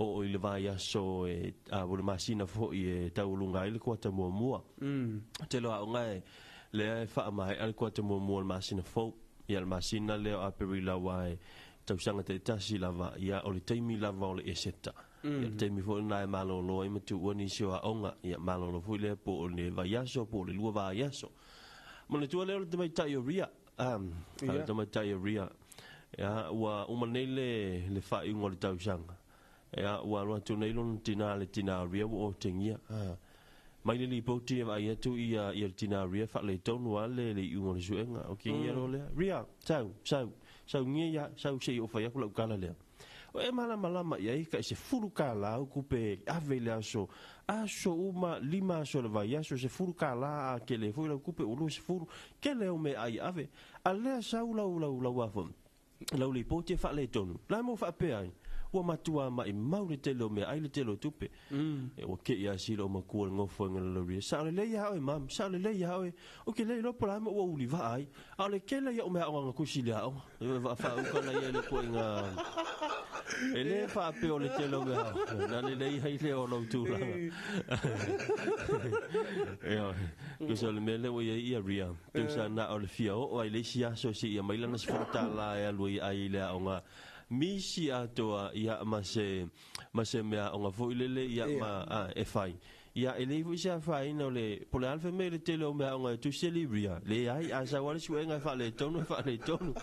Oo i le vaiaso e a o le masina foi e taualuga ai le kuata muamua. Tele o aoga e lea e faamaea le kuata muamua o le masina fou. Ia le masina lea o Aperila aua e tausaga taitasi lava, ia o le taimi lava o le Eseta. Ia le taimi foi lena e malolo ai ma tuua nisi o aoga, ia malolo foi lea po o le vaiaso po o le lua vaiaso. Manatua lea o le tamaitai o Ria, le tamaitai o Ria, ia, ua uma nei le, le faaiuga o le tausaga. Ia, ua alu atu nei lona tinā, le tinā o Ria ua otegia. Mai le lipoti e vaai atu ia, ia le tinā o Ria faaletonu lava le, le iuga o le suega. Otegia loa lea, Ria, sau, sau, saugia ia, sau se i ou fai atu lau tala lea. O e malamalama i ai, tai $10 au tupe e ave i le aso, aso uma, 5 aso o le vaiaso, $10 a tele foi lau tupe ua 20, tele au meaai e ave. A lea sau lau, lau, lau a foi, lau lipoti e faaletonu, la e mo faapea ai, ua matua maimau le tele o meaai, le tele o tupe. E ua kei lava si lou matua i le nofoaiga o le lauria, sao lelei lava oe mum, sao lelei lava oe, ou te le iloa po o le a mea ua ulivaa ai, a o le tele ia o meaaoga na tusi i le aoga, e faauka na ia i le ituaiga, e le faapea o le tele o meaaoga, na lelei ai lea o lou tulaga. Ioe, tusa o le mea lea ua i ai ia Ria, tusa na o le fia oo lava i le isi aso seia mai lana $10 e alu ai e ai i le aoga misi atoa, ia ma se, ma se mea aoga foi lele, ia ma, a, e fai. Ia, e leai foi se afaina o le, po o le a le fai mai o le tele o mea aoga e tusi e Ria. Leai, a sau lava le suega e faaletonu, e faaletonu.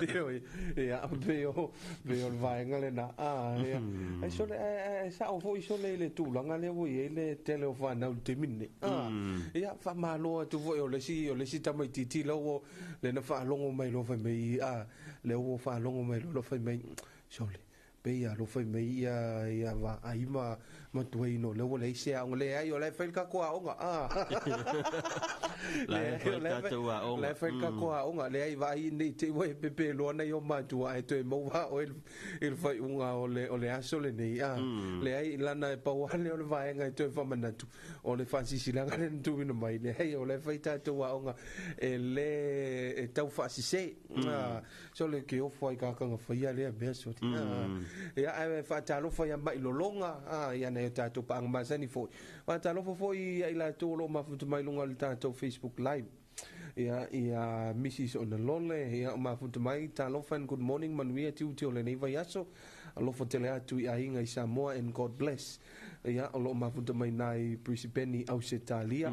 Ioe, ia, pei o, pei o le vaega lena. A, ia, ai sole, ae sao foi sole i le tulaga lea ua i ai le tele o fanau i le taimi lenei. A, ia, faamalo atu foi o le isi, o le isi tamaitiiti la ua, lea na faalogo mai loa fai mai, a, lea ua faalogo mai loa fai mai, sole, Pei alofa mai ia ia vaai ma ma tuaino lea ua leai se aoga. Leai, o la e fai le tatou aoga. Ah. La e fai le tatou aoga. La e fai le tatou aoga. Leai, vaai ne i te i ua e pepe loa nai ou matua ae toe maua oe i le faaiuga o le o le aso lenei. Ah. Leai, lana e pau lava lea o le vaega e toe faamanatu o le faasilasilaga lea na tuuina mai. Leai, o la e fai tatou aoga e lē e tau faasese. Ah. Sole ke ofo ai kakanga faia lea mea sole. Ia ae faatalofa ia mai lologa a ia nai o tatou paaga masani foi. Faatalofa foi ia i latou o lo o mafuta mai luga o le tatou Facebook Live. Ia ia Mrs Onalole ia o mafuta mai talofa and good morning manuia tiute o lenei vaiaso. Alofa tele atu i aiga i Samoa and God bless. Ia, o lo o mafuta mai nai Brisbane, Ausetalia.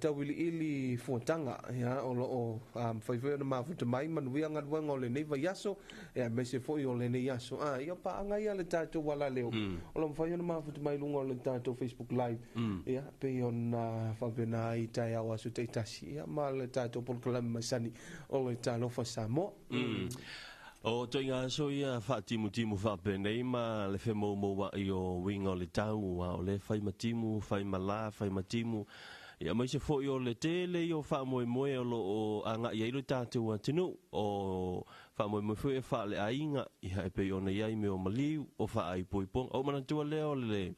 Tauiliili fuataga, ia, o lo o mafai foi ona mafuta mai manuia galuega o lenei vaiaso, ia, aemaise foi o lenei aso. Ia, o paaga ia a le tatou alaleo, o lo o mafai ona mafuta mai i luga o le tatou Facebook Live, ia, pei ona faapena ai i taeao aso taitasi, ia, ma le tatou polokalame masani o le Talofa Samoa. O ituaiga aso ia faatimutimu faapenei ma le femoumoua'i o uiga o le tau, a o lea fai ma timu, fai ma la, fai ma timu, ia aemaise foi o le tele ia o faamoemoe o lo o agai ai lo tatou atunuu, o faamoemoe foi e faaleaiga, ia e pei ona i ai mea o maliu, o faaipoipoga. Ua ou manatua lea o le,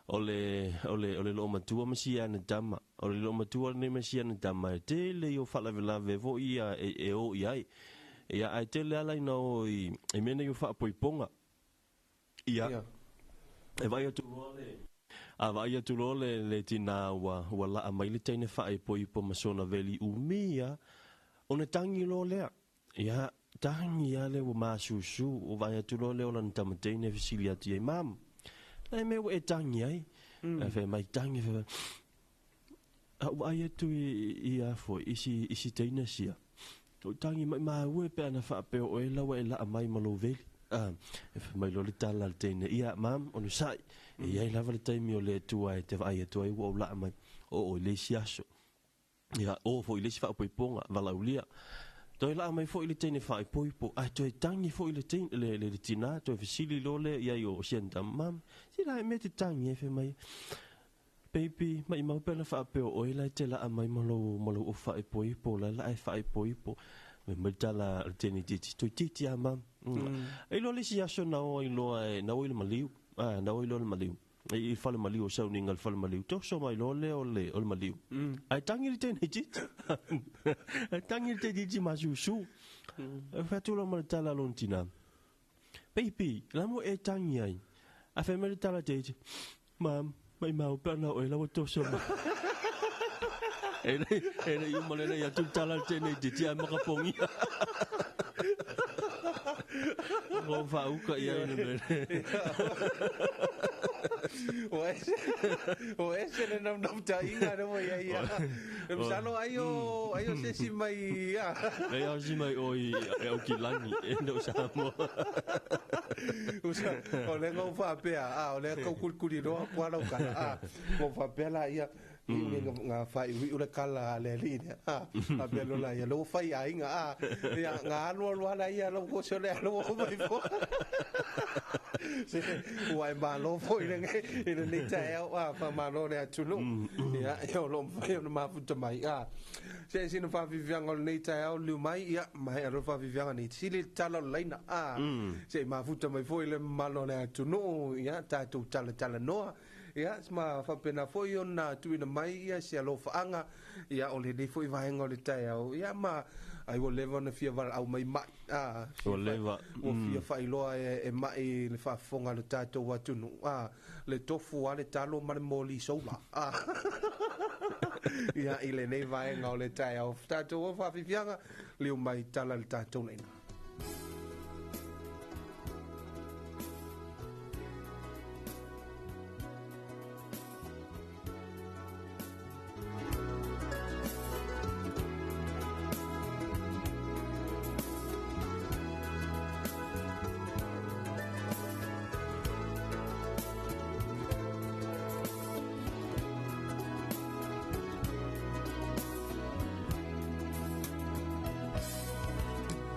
o le, o le, o le loomatua ma si ana tama. O le loomatua lenei ma si ana tama e tele ia o faalavelave foi ia e o i ai. Ia, ae tele ala ina o i, i mea nei o faapoipoga. Ia, Ia. e vaai atu loa le, a vaai atu loa le, le tinā ua, ua laa mai le teine faaipoipo ma sona veli umi ia, ona tagi loa lea. Ia, tagi lava lea ua masusu, ua vaai atu loa lea o lana tama teine e fesili atu i ai, Mum, le mea ua e tagi ai? Ae fai mai, tagi, fai mai, A ou vaai atu i, i a foi, i si, i si teine sia, ou tagi mai maua pe ana faapea o oe la ua e laa mai ma lou veli. A, e fai mai loa le tala a le teine, ia, Mum, onosai, e i ai lava le taimi o le Atua e te vaai atu ai ua ou laa mai, oo i le isi aso. Ia, oo foi i le isi faapoipoga, valaaulia. Toe laa mai foi le teine faaipoipo, ae toe tagi foi le, teine, le, le, le tinā, toe fesili loa lea i ai o si ana tama, Mum, si la e mea te tagi ai, fai mai, Baby, maimau pe ana faapea o oe la e te laa mai ma lou, ma lou ofa faaipoipo, la la e faaipoipo. Fai mai le tala a le teine itiiti, Toeitiiti lava, Mum. E iloa le isi aso na o ai loa e, na o ai le maliu, a, na o ai loa le maliu. I le fale maliu o sauniga i le fale maliu, toso mai loa lea o le, o le maliu. Ae tagi le teine itiiti. Ae tagi le teine itiiti masusu. E fai atu loa ma le tala a lona tinā. Baby, la mo e tangi ai. A fai mai le tala te Mam, mai mau pe na oe la wa toso ma. E le i umale le ia tu tala te nei te tia makapongi. Ko whauka ia ina mele. O ese le nam nam ta inga no ia ia. E msano aio aio se si mai ia. E au si mai oi e au ki langi e no Samoa. Usa o le ngau whapea a o le kau kulikuli roa kua lau kala a ngau whapea la ia nga whai ui ule kala le li ne a a pe lo la ia lo whai a inga a ia nga alu alu ala ia lo ko se le lo mai fo se ua e malo foi le ngai i le nei taeao a faamalo le atunuu ia e o loo mafai ona mafuta mai a se sina faafifiaga o lenei taeao liu mai ia ma e alo faafifiaga nei sili le tala o le laina a se i mafuta mai foi le mamalo o le atunuu ia tatou talatalanoa ia ma faapena foi ona tuuina mai ia se alofaaga ia o lenei foi vaega o le taeao ia ma ai ua leva ona fia valaau mai ma'i a Ua leva. Ua fia faailoa e ma'i le faafofoga a le tatou atunuu a le tofu a le talo ma le moli soula a ia i lenei vaega o le taeao tatou o faafifiaga liu mai tala le tatou laina.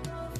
Love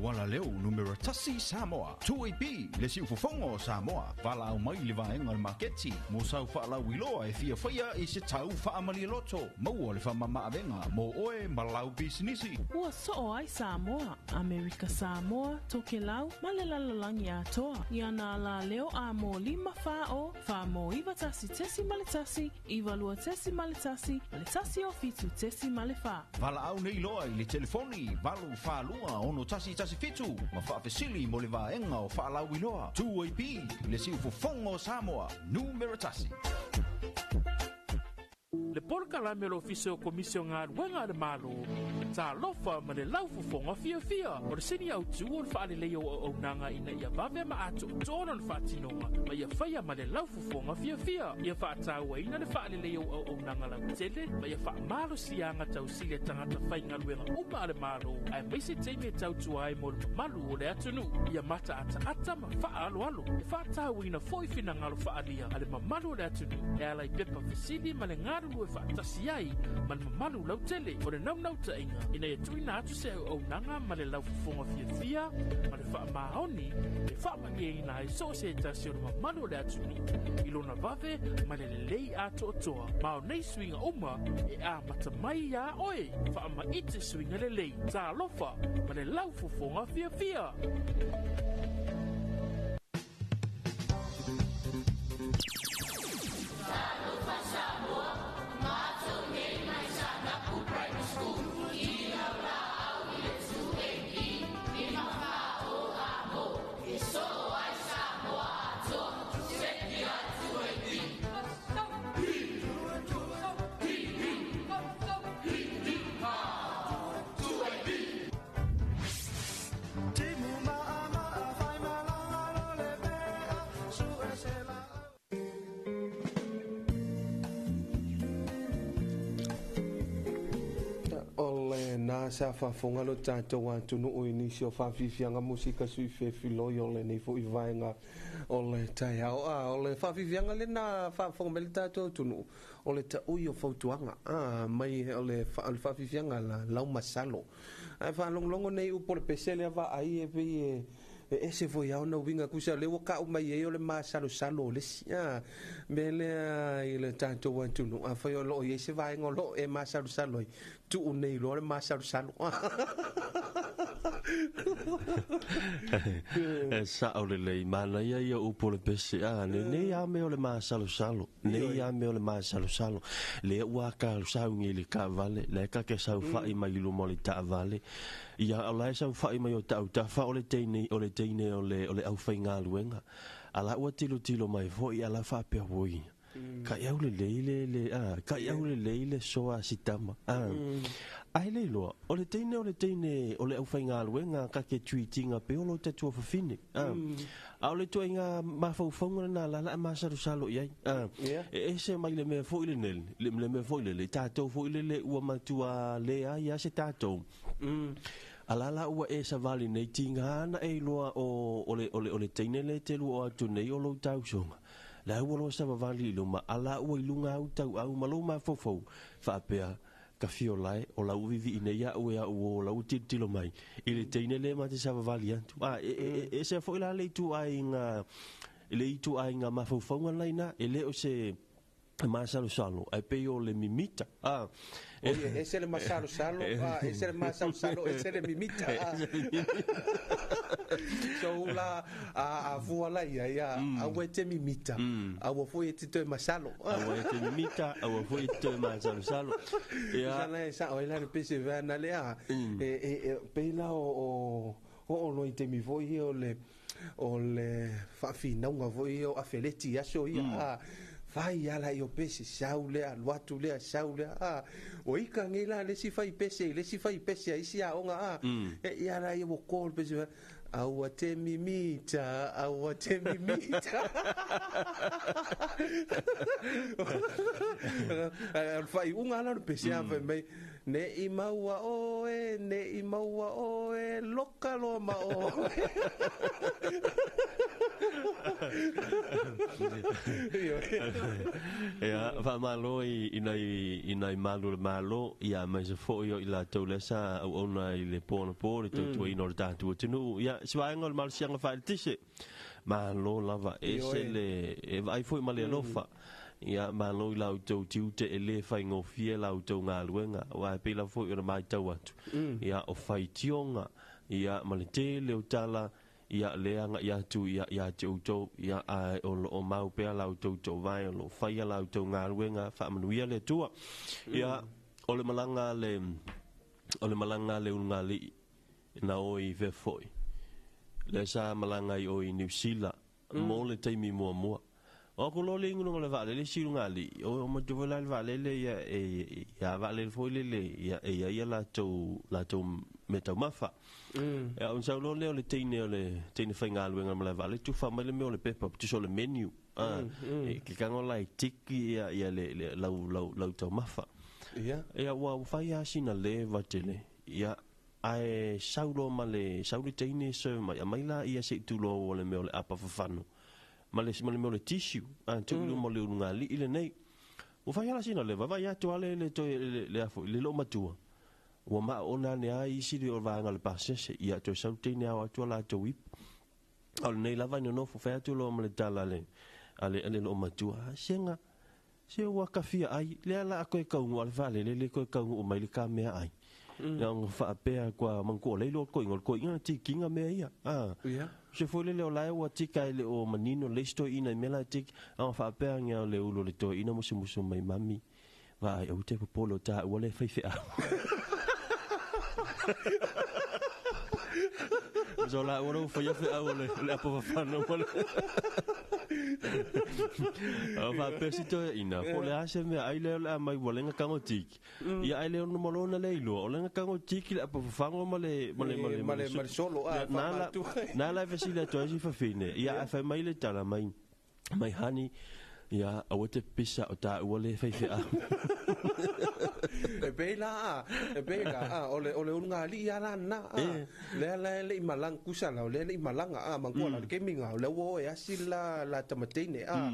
auala leo numera tasi Samoa. 2AP, le siufofoga o Samoa. Valaau mai i le vaega o le maketi mo sau faalauiloa e fia faia i se tau faamalialoto. Maua le faamamaavega mo oe ma lau pisinisi. Ua soo ai Samoa, Amerika Samoa, Tokelau ma le lalolagi atoa. I ana alaleo a 5 4 0 4 9 1.1 9 2.1 ma le 1 o 7.4. Valaau nei loa i le telefoni 842 6117 ma faafesili mo le vaega o faalauiloa. 2AP, le siufofoga o Samoa, numera tasi. Le polokalame o le Ofisa o Komisi o Galuega a le Malo, Talofa ma le Laufofoga Fiafia. O le sini autū o le faaleleia o auaunaga ina ia vave ma atoatoa lona faatinoga ma ia faia ma le laufofoga fiafia. Ia faatauaina le faaleleia o auaunaga lautele ma ia faamalosiaga tausili a tagata faigaluega uma a le Malo aemaise taimi e tautua ai mo le mamalu o le atunuu. Ia mataataata ma faaaloalo. E faatauaina foi finagalo faaalia a le mamalu o le atunuu e ala i pepa fesili ma le galulue faatasi ai ma le mamalu lautele. O le naunautaiga ina ia tuuina atu se auaunaga ma le laufofoga fiafia ma le faamaoni e faamalieina ai so o se tasi o le mamalu o le atunuu i lona vave ma le lelei atoatoa. Ma o nei suiga uma e amata mai iā oe. Faamaite suiga lelei. Talofa ma le laufofoga fiafia. O lena sa faafofoga lo tatou atunuu i nisi o faafiafiaga musika sui fefiloi o lenei fo'i vaega o le taeao. A o le faafiafiaga lena faafofoga mai le tatou atunuu o le taʻui o fautuaga a mai o le faafiafiaga la laumasalo ae faalogologo nei upu o le pese lea vaai e pei e ese foi ao na uiga kusa le ua ka'u mai ai o le masalosalo o le isi a mea lea i le tatou atunuu. Afai o loo iai se vaega o loo e masalosalo ai, tuu nei loa le masalosalo. E sao lelei, manaia ia upu o le pese a lenei a mea o le masalosalo, nei a mea o le masalosalo lea ua kalusaugi i le taavale la e kake saufai mai i luma o le taavale ia o la e saufai mai o tautafa o le teine o le teine o le aufaigaluega ala ua tilotilo mai foi ala faapea oi ka iau lelei le a ka iau lelei le soa sitama a ai le iloa o le teine o le teine o le aufaigaluega ka ke tuitinga pe o lo tatua fafine a a o le tuaiga mafaufauga lena la la masalosalo i ai a e ese mai le mea foi le nele le mea foi lele tatou foi lele ua matua le ai ia se tatou ala la ua e savali nei tiga na e iloa o le teine le te lua o atu nei o lou tausoga la ua loa savavali i luma ala ua i luga au tau au ma lou mafaufau faapea ka fio lae o lau vivi nei au e au o lau tilotilo mai i le teine le ma te savavali atu a e se foi la le itu aiga le itu aiga mafaufauga laina e le o se masalosalo ai pei o le mimita a. Oye, ese le masalosalo, ese le masalosalo, ese le mimita. So la a fua la ia ia a ue te mimita. A ua foi e te toe masalo. A ua e te mimita, a ua foi e te toe masalosalo ia. Sa na sa o ila le pese vana le a e pe la o lo i te mi foi o le faafinauga foi o afeleti aso ia a fai ala i o pese sau lea alu atu lea sau lea a o ika ngei la le si fai pese le si fai pese a isi aoga a e ia la ia ua kō le pese aua te mimita, aua te mimita. O le faaiuga la o le pese a fai mai ne i maua oe, ne i maua oe, loka loa ma oe. Ia, faamalo i nai malu o le Malo, ia, aemaise foi o i latou lea sa auauna i le po anapo i le tautuaina o le tatou atunuu. Ia, si vaega o le malosiaga faaeletise, malo lava, e ese le, e vaai foi ma le alofa. Ia, malo i la outou tiute e le faigofie la outou galuega, aua e pei lava foi ona matau atu, ia, o faitioga, ia, ma le tele o tala, Ia, lea agai atu ia, ia te outou, ia, ae o lo o mau pea la outou toovae, o lo o faia la outou galuega, faamanuia le Atua. Ia, o le malaga a le, o le malaga a le ulugalii, na o i fea foi? Lea sa malaga ai o i Niu Sila, mo le taimi muamua. O aku loa le igu luga o le vaalele isi ulugalii, o matou foi la i le vaalele, ia, e, ia vaalele foi lele, ia, e i ai a latou, latou meataumafa. Ia, ona sau loa lea o le teine o le teine faigaluega o le malae vaalele, tufa mai le mea o le pepa, tusa o le menu, a, e ke kago la e tiki ia, ia le, le, lau, lau, lau taumafa. Ia. Ia, ua fai lava sina leva tele, ia, ae sau loa ma le, sau le teine serve mai, aumai laia se i tulou o le mea o le apa fafano. Ma le, ma le mea o le tissue, a tuu i luma o le ulugalii lenei. Ua fai lava sina leva, vaai atu lava le, le, toe, le, le, a foi, le loomatua. Ua maona ane lava isi o le vaega o le pasese, ia toe sau le teine ao atu a latou ipu. A o lenei lava e nonofo, fai atu loa ma le tala a le, a le, a le loomatua, a sega, se ua kafia ai, lea la a koe kaunuu a le vaalele, le koe kaunuu mai le ka mea ai. Na ona faapea kua manatua o lea iloa le koiga, o le koiga na tikiga mea ia. A, se foi lele o la e ua tika e le o manino le isi toeaina i mea la e tiki, a ona faapea ane o le ulu o le toeaina musumusu mai mami, vaai aua te popole o taua le faifeau. So la ua lau faia feau o le, le apo fafano ma le... O faapea si toeaina, po o le a se mea ai lea o le a mai ua lenga kago tiki. Ia ai le ono malona le iloa, o lenga kago tiki le apo fafango ma le ma le ma le Ma le- ma le solo, ah, Na la faamatu. na la e fesili atu ai si fafine. Ia ae fai mai le tala mai mai honey, ia aua te pisa o taua le faifeau. E pei la, a, e pei la, a, o le, o le ulugalii lava la lena, a. Lea la e le i malaga, tusa la, o lea e le i malaga, a, manatua la, o le taimi lena, o lea ua o e asi la, la tamateine, a.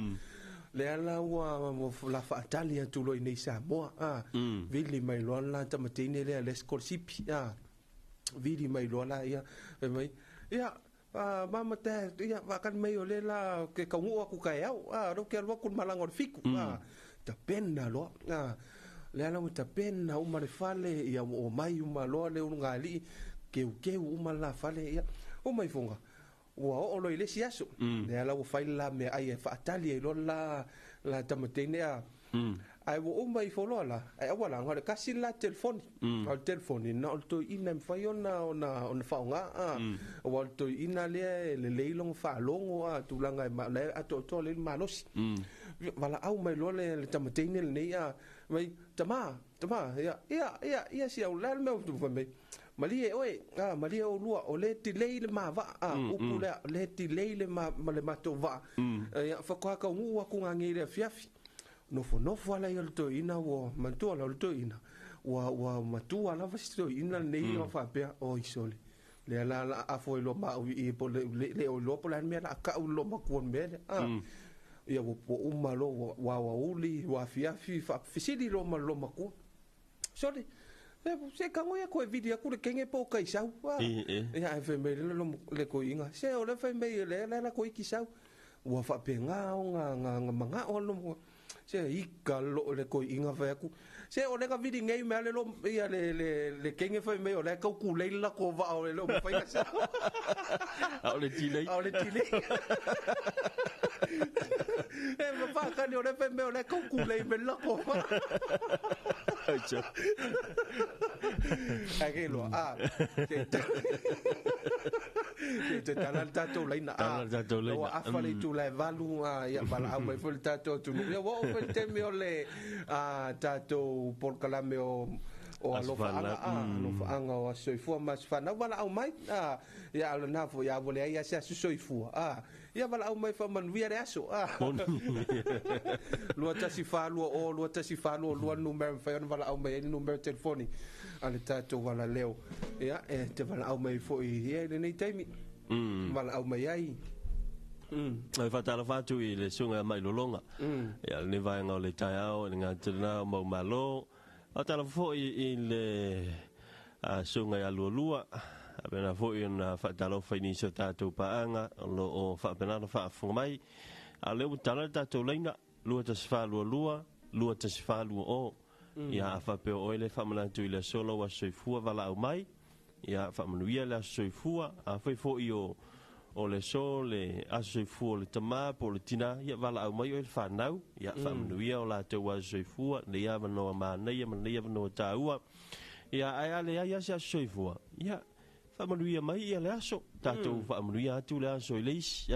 Lea la ua, ua la faatali atu loa i inei i Samoa, a. Vili mai loa le la tamateine lea le sikolasipi, a. Vili mai loa laia, fai mai, ia, a, mama dad, ia, faatali mai o lea la ou te taunuu atu taeao, a, o lea ou te alu atu i le malaga o le 7, a. Tapena loa, a. Lea la ua tapena uma le fale, ia ua omai uma loa le ulugalii, keukeu uma le la fale, ia, uma ifoga. Ua oo loa i le isi aso, lea la ua fai le la meaai e faatali ai loa le la, la tamateine a. Ae ua uma ifo loa la, ae aua la, na o le tasi le la telefoni. A o le telefoni, na o le toeaina e mafai ona, ona, ona faaaoga, a. Aua o le toeaina lea e lelei lona faalogo, a, tulaga e, la e atoatoa lelei le malosi. Valaau mai loa le, le tamateine lenei, a, mai, tama, tama, ia, ia, ia, ia si au, o le a le mea ua fai mai? Malie oe, a, malie oulua, o lea e delay le ma vaa, a, upu lea, o lea e delay le ma, ma le matou vaa. Ia, faatoa taunuu atu nanei i le afiafi. Nofonofo lava ia o le toeaina ua, manatua la o le toeaina, ua, ua matua lava si toeaina lenei mm. faapea, oi sole, lea la la afo i loa ma au i po le le, le o iloa po o le a le mea la a kau i lo matua o le mea lea. A, Ia ua, ua uma loa, ua, ua aoauli, ua afiafi, faafesili loa ma le loomatua. Sole, se tago ia toe vili atu le kenge po o kaisau. A, ia ae fai mai le le toeaina, se o lea fai mai lea la la toeiti sau. Ua faapena ona na manao le loomatua. Se ika loo le toeaina fai atu. Se o lea na vili nei mea le lo ia le le le kenge fai mai o lea tau kulei le latou vaa o le le o mafai ona sau. A o le delay. A o le delay. E ma whakani o le fai mai o lea tau kulei me le latou vaa. Ai ke loa, a, te te tala le tatou laina, a, Tala le tatou laina. Ua afa le itula e 8, a, ia valaau mai foi le tatou atunuu. Ia ua oo foi le taimi o le a, tatou polokalame o o Aso alofaaga, fanau, a, alofaaga o aso soifua ma aso fanau, valaau mai, a, ia a o lena foi, a ua leai lava se aso soifua, a, ia valaau mai faamanuia le aso, a. 2142 0 2142 le numera e mafai ona valaau mai ai le numera telefoni a le tatou alaleo. Ia, e te valaau mai foi ia i lenei taimi. Valaau mai ai. Ai whātala whātu i le sunga mai lolonga. Ia le vaenga o le taeao le ngā tēnā o mau malo. Whātala fo i le sunga i alua lua. A pena fo i na whātala whai ni so tātou paanga lo o whaapenana whaafunga mai. A leo tala tātou leina lua tasifā lua lua, lua tasifā lua o. Ia a whapeo oele whamanatu i le solo wa soifua wala au mai. Ia whamanuia le soifua. A whai fo i o le so le aso soifua le tama po le tina. Ia wala au mai o le whanau. Ia whamanuia o la te wa soifua. Le ia wanoa māneia ma le ia wanoa tāua. Ia ai ale ai ase aso soifua. Ia whamanuia mai ia le aso. Tātou whamanuia atu le aso i leisi.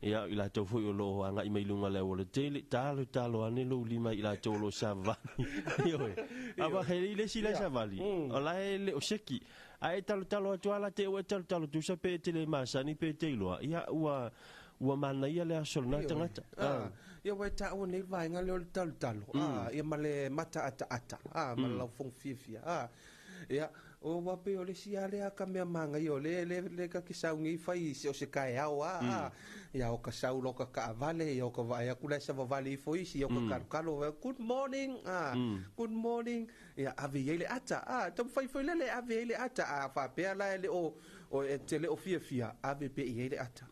Ia i la tau foi o lo anga i mai lunga le o le tele talo talo ane lo lima i la tau lo savali. Ioe. Aba he le si le savali. O la le o seki. Ai talo talo atu ala te o talo talo tu sa pe te le masani pe te iloa. Ia ua mana ia le aso na tangata. Ia wai ta o nei vaenga le o le talo talo. Ia ma le mata ata ata. Ma lau fong fiafia. Ia o wape o le si ale a ka mea manga i o le le le ka ki saungi fai se o se kae au a ia o ka sau lo ka kaavale ia o ka vae aku lai sa vavale ifo isi ia o ka kalokalo good morning good morning ia ave i le ata tau fai foi lele ave i le ata a faapea la le o e te le o fiafia ave pe i le ata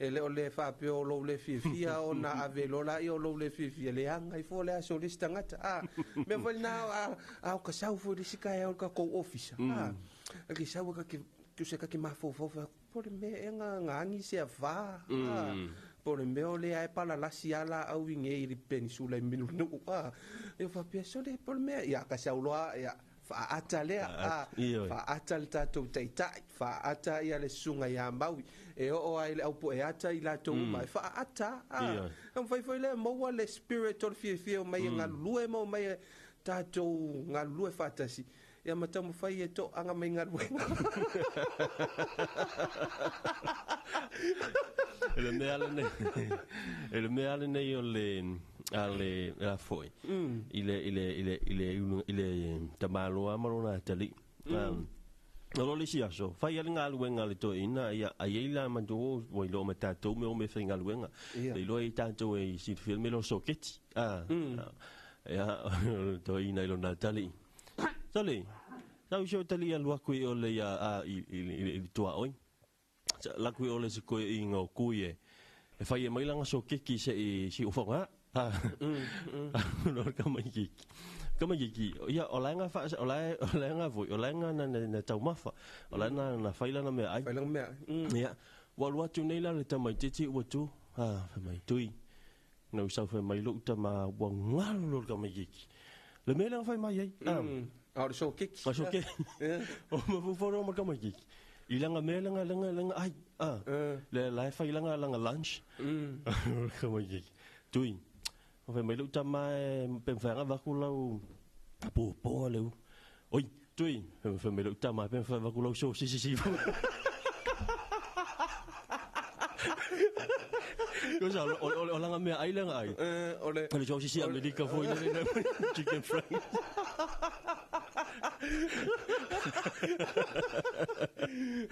e le o le faapea o lou le fiafia o na ave lola i o lou le fiafia le anga ifo le aso le si tagata mea foi lena a o ka sau foi le si kae o le kakou ofisa a ke sau ka ke tu se ka ke mafaufau fai po le mea e ngagaagi se avā po le mea o le ae palalasi ala au i ge i le penisula i minunuu ia faapea sole po le mea ia ka sau loa ia faaata lea faaata le tatou taita'i faaata ia le susuga iā Maui e oo ai le aupo'e ata i latou uma e faaata mafai foi lea maua le spirit o le fiafia o mai e galulue ma o mai e tatou galulue faatasi ia ma taumafai e to'aga mai galuega. E le mea lenei e le mea lenei o le ale la foi i le i le i le i le i le tamaloa ma lona tali. No lo si aso fai ale galuega le toeina ia ai ai la mantu ua iloa ma tatou me o me faigaluega le iloa i tatou e silafia le mea leo soketi ia toeina i lona tali. Sole sau isio tali alu aku i o le ia i i i tuaoi laku i o le se koe i ngā kui e whai e mailanga sokeki se i si uwhanga. No ka mai kiki. Ka mai kiki. Ia o laenga fa o lae o laenga voi o laenga na na taumafa. O laenga na whailana mea ai. Whailanga mea. Ia. Wa lu atu nei la le tamai titi ua tu. Whai mai tui. Na usau whai mai lou tama ua ngalo lo ka mai kiki. Le mea langa whai mai ai. O le sokeki. O sokeki. O mafuforo ma ka mai kiki. I langa mea langa langa langa ai. Le lae whai langa langa lunch. Ka mai kiki. Tui. O whai mai lou tama e pe mwhanga waku lau po po leu. Oi, tui. Whai mai lou tama pe mwhanga waku lau so si si si. Ko sa o langa mea ai langa ai. O le o le so si si Amerika foi le chicken fry.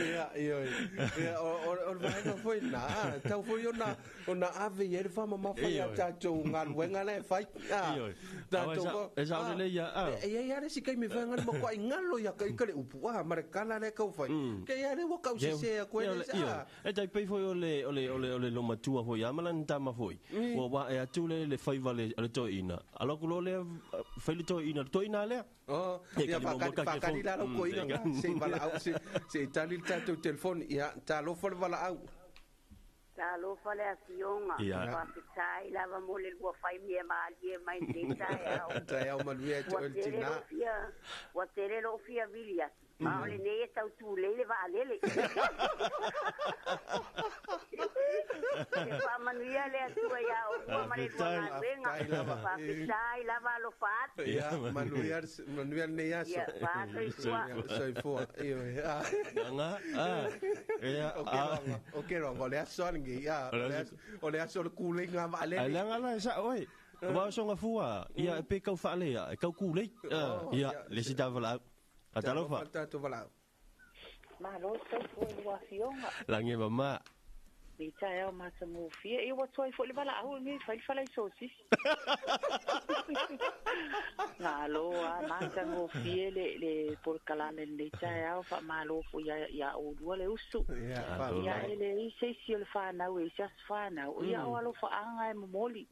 Ia, ia, ia, o le vaega foi na, tau foi ona ave i e le faamamafa ia tatou galuega la e fai. Tatou e sao lelei ia. E iai a le isi kaimi vaega le makua'i galo ia ka i ka le upu ma le kala lea kau fai. Ke ia le ua kausese aku e le sa. E tai pei foi o le o le o le o le lomatua foi a ma lana tama foi. Ua wa e atu le le faiva le le toeina. Alo ku lo le fai le toeina, le toeina lea. Ia faakali la lau koiga se i valaau se i tali le tatou telefoni ia talofa le valaau. Talofa le afioga faafetai lava mo le lua fai mea malie mai lenei taeao. Taeao manuia e te oe le tinā. Ua tele lou fia vili atu a o lenei e tautulei le vaalele. E faamanuia le Atua iā olua ma le lua galuega. Faafetai lava alofa atu. Ia, manuia manuia lenei aso. Ia, faasoifua. Soifua. Ioe. Anga, ia. O ke roanga, o ke roanga, o le aso a lenei, o le aso o le kuleiga vaalele. Ai leaga la e sao oe. Wa songa fua, ia e pe kau whaalea, e kau kūlei. Ia, le si tāwala au. A talofa. Talofa tātou valaau. Malo soifua i lua afioga. Langi mama. Nei taeao matagofie. Ia ua tuai fo'i le valaau lenei fai le falai sosisi. Malo a matagofie le le polokalame lenei taeao faamalo fo'i iā oulua le usu. Ia e leai se isi o le fanau e i se aso fanau. Ia o alofaaga e momoli.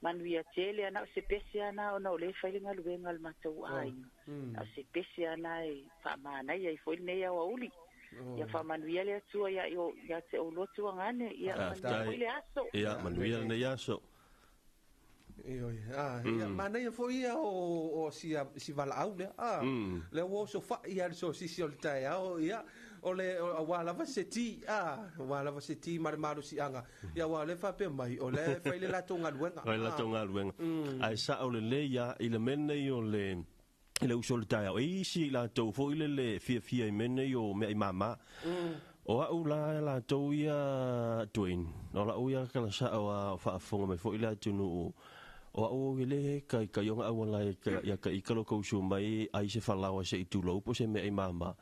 Manuia tele ana o se pese ana ona o lē fai le galuega a le matou aiga. A o se pese ana e faamanaia ai fo'i lenei aoauli. Ia faamanuia le Atua ia ia te oulua tuagane. Ia manuia foi le aso. Ia manuia lenei aso. Ioe, a, ia, manaia foi ia o si valaau lea. A, lea ua oso fai ia le sosisi o le taeao, ia, o le, aua lava se ti, a, aua lava se ti ma le malosiaga. Ia, aua o lea e faapea mai, o lea e fai le latou galuega. Fai le latou galuega. Ae sao lelei lava i le mea lenei o le i le uso o le taeao. E isi i latou foi lele fiafia i mea nei o meaai mama. O au la latou ia Dwayne, o lau ia tala sao a o faafofoga mai foi le atunuu, o au e le kai o auala e ia ka ika lo kou usu mai ai se falaoa se i tulou po o se meaai mama.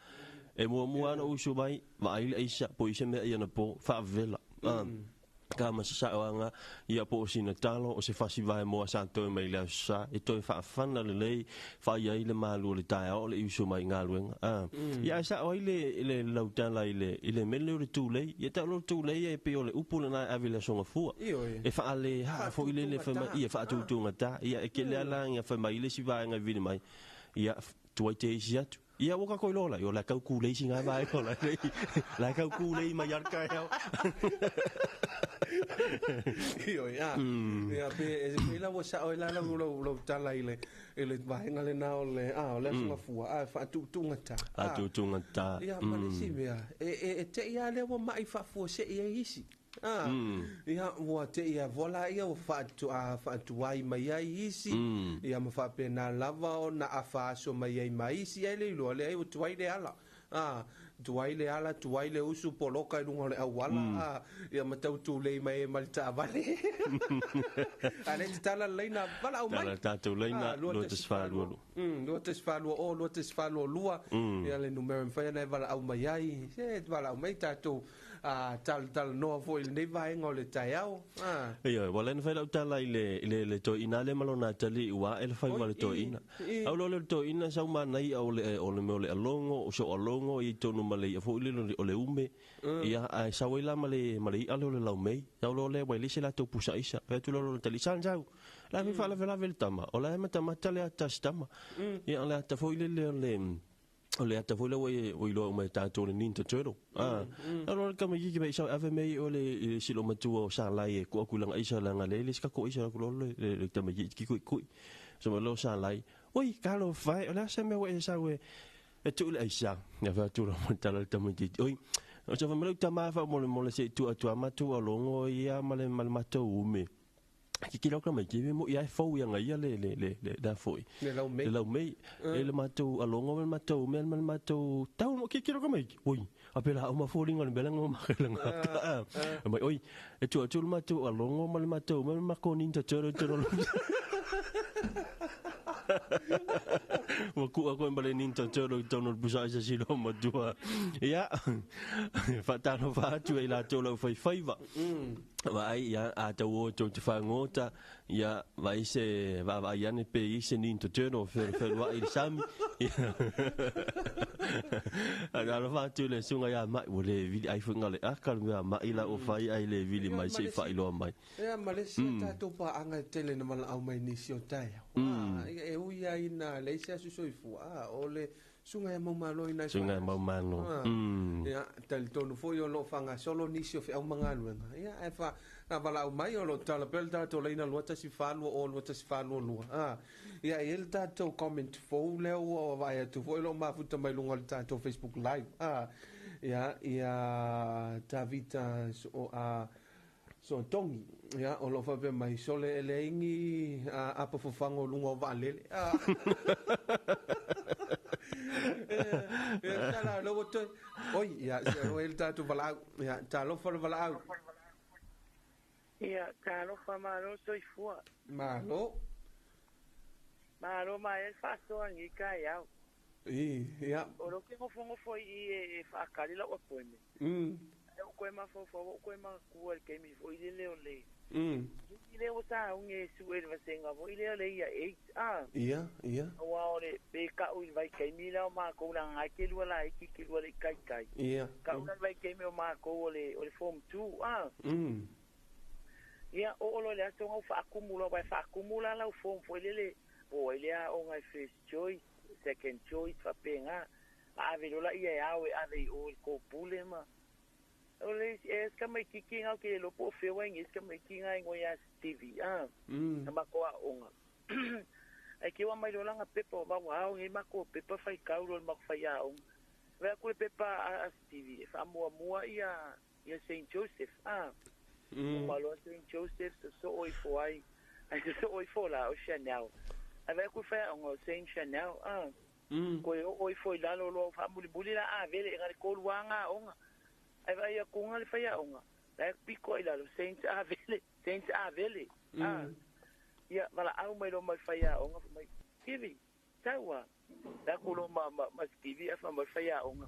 E muamua lava ona ou usu mai, vaai le aisa po o i se meaai anapo, faavela. Ka ma se saoaga, ia po o sina talo, o se fasi vaemoa sa toe mai le aso Sa, e toe faafana lelei, fai ai le malu o le taeao o le usu mai i galuega. A, ia ae sao ai le, le lautala i le, i le mele o le tulei. Ia tau loa le tulei e pei o le upu lena e ave i le aso Gafua. E faale haa foi lele fai mai, ia faatutugata. Ia e kele lava la ina fai mai le isi vaega e vili mai, ia, tuai te isi atu. Ia ua kākou iloa la, o la e tau kūlei sina vaega o la e la e tau kūlei mai lava le taeao. Ioe, a. Ia, pe, pe la ua sao ai la lau, lau, lau tala i le, i le vaega lena o le, a, o le aso Gafua, a, e faatuutugata. Faatuutugata. Ia, ma le isi mea, e, e, e te i lava lea ua mai faafuasei ai isi. A, ia, ua te i avoa laia ua faatuai mai ai isi, ia ma faapena lava ona afa aso mai ai ma isi, ae le iloa leai ua tuai le ala. A, tuai le ala, tuai le usu poloka i luga o le auala, a, ia ma tau tulei mai ai ma le taavale. A lea e tatala le laina, valaau mai. Tala le tatou laina, 2.4 22. 2.4 0, 2.4 22, ia le numera e mafai ona e valaau mai ai. Se, valaau mai tatou a talatalanoa foi i lenei vaega o le taeao. A. Ioe, ua le na fai lau tala i le, i le, le toeaina lea ma lona atalii ua ae le faiva o le toeaina. Au loa lea o le toeaina sau manaia o le, o le mea o le alogo, o soo alogo i totonu ma le i'a foi lele o le ume. Ia, ae sau ai la ma le, ma le i'a lea o le laumei. Sau loa lea ua e leai se latou pusa aisa. Fai atu loa lona atalii, Sa sau, la e fai faalavelave le tama, o la e matamata le ata a si tama. Ia, o le ata foi lele o le, o le ata foi lea ua ua iloa uma e tatou o le Ninja Turtle. A, alo le tamaitiiti mai sau e ave mea i o le i le silo matua o Salai e tuu atu i lana aisa leaga leai le isi tatou aisa atu loa le le tamaitiiti kikuikui. Sau mai loa o Salai, oi talofa e, o le a se mea ua e sau e e tuu i le aisa? Ia fai atu loa ma le tala i le tamaitiiti, oi, o se fai mai lou tama faamolemole se i tuu atu lava matou alogo ia ma le ma le matou ume. Kikilo ka mai kiwi mo ia e fou ia ngai le le le le la foi. Le lau mei. Le lau mei. E le matou alongo ma le matou mea ma le matou tau mo kikilo ka mai. Oi, a pe la o mafolinga le mea nga ma le nga. Mai oi, e tu atu le matou alongo ma le matou mea ma ko ninja turtle turtle. Ua ku'a koe ma le Ninja Turtle i totonu o le pusa aisa silo matua. Ia, faatalofa atu e i latou lau faifaiva. Vaai, ia, a tau o tou te fagota, ia, vaai se, vaavaai ane pe i ai se Ninja Turtle o felufelua'i i le sami. Ia, alofa atu i le susuga ia Ma'i, ua le vili ai foi na o le aka le mea a Ma'i la ua fai ae le vili mai se i faailoa mai. Ia, ma le isi a tatou paaga e tele na valaau mai nisi o taeao. A, ia, e ui lava ina leai se aso soifua, a, o le susuga ia Maumalo ina e Susuga ia Maumalo. Ia, talitonu foi o lo o faagasolo nisi o feau ma galuega. Ia, ae fa, a valaau mai o lo o tatala pea le tatou laina 2 1 4 2 0 2 1 4 2 2. A, ia, e i ai le tatou comment fou lea ua vaai atu foi o lo o mafuta mai luga o le tatou Facebook Live. A, ia, ia, Tavita, so, a, Soatogi, ia, o lo o faapea mai, sole e leai ni apa fofaga o luga o vaalele. Ia, tala, lea ua toe, oi, ia, se ua i ai le tatou valaau. Ia, talofa le valaau. Ia, talofa malo soifua. Malo. Malo maea le faasoa lenei taeao. I, ia. O lea ou te nofonofo i i e faatali lau appointment. O koe mafaufau o koe makua le taimi foi lele o le i le o sa uge e suʻe le vasega foi lea o le ia eight a. Ia, ia. Auā o le pe kaʻu i le vaitaimi la o makou laga ai ke lua laiti ke lua leʻi taitai. Ia. Kaʻu la le vaitaimi o makou o le o le form 2 a. Ia oo loa i le aso ga ua faatumu loa uae faatumu la lau form foi lele po ai le aoga e first choice, second choice faapegā a ave loa laia e ao e ave i o i le kōpule ma o le isi ea si tamaititi ga ou te le iloa po o fea uae nei si tamaiti ga e igoa ia Stevie a na matou aoga ae keu aumai loa laga pepa ua ao nei matou pepa faitau loa i le matou faiaoga vaai atu le pepa a Stevie e faamuamua ia ia Saint Joseph a. Uma loa Saint Joseph sosoo ifo ai ae sosoo ifo la o Chanel. Ae vaai atu le faiaoga o Saint Chanel a. Toe oo ifo i lalo loa faamulimuli la avele e na le tolu lava ga aoga. Ae vaai atuga le faiaoga la e pito ai lalo Saint Avele, Saint Avele a. Ia valaau mai loa ma le faiaoga fai mai, Stevie, tau a. Vaai atu loa ma Stevie ae fai mai le faiaoga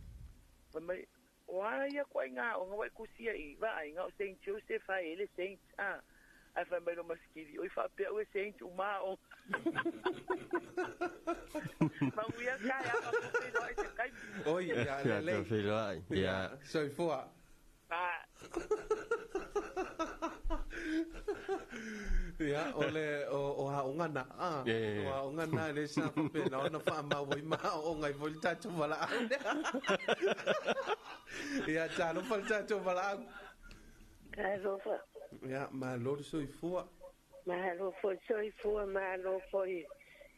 fai mai, O a ia koaiga aoga ua e tusia i vaaiga o Saint Joseph a e le Saint a ae fai mai lo ma Stevie oi faapea ue Saint uma aoga. Manuia taeao a tou feiloai se taimi. Oi, ia lelei. Ia feiloai. Ia. Soifua. Ba. Ia, o le o aoga na, a. O aoga na le sa faapena ona faamau ai ma aoga ai foi le tatou valaau lea. Ia, talofa le tatou valaau. Talofa. Ia, malo le soifua. Malo foi soifua, malo foi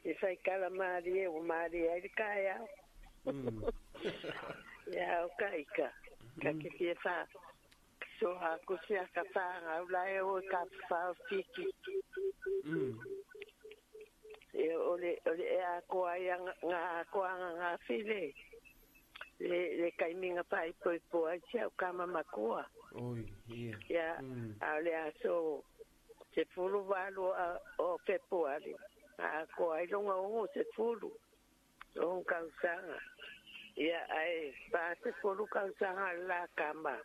i faikala malie ua malie ai le taeao. Ia, o ka ika, ka ke fia fa soa aku se aka whāngau la e o ka whao fiki. E o le, o le e a koa ia ngā koanga ngā while. Le kaiminga pai poi po ai si au kama makua. Oi, ia. Ia, a o le aso se fulu walu o Fepuari. A koa ai longa ongo se fulu. O kausanga. Ia, ae 40 tausaga le la kama.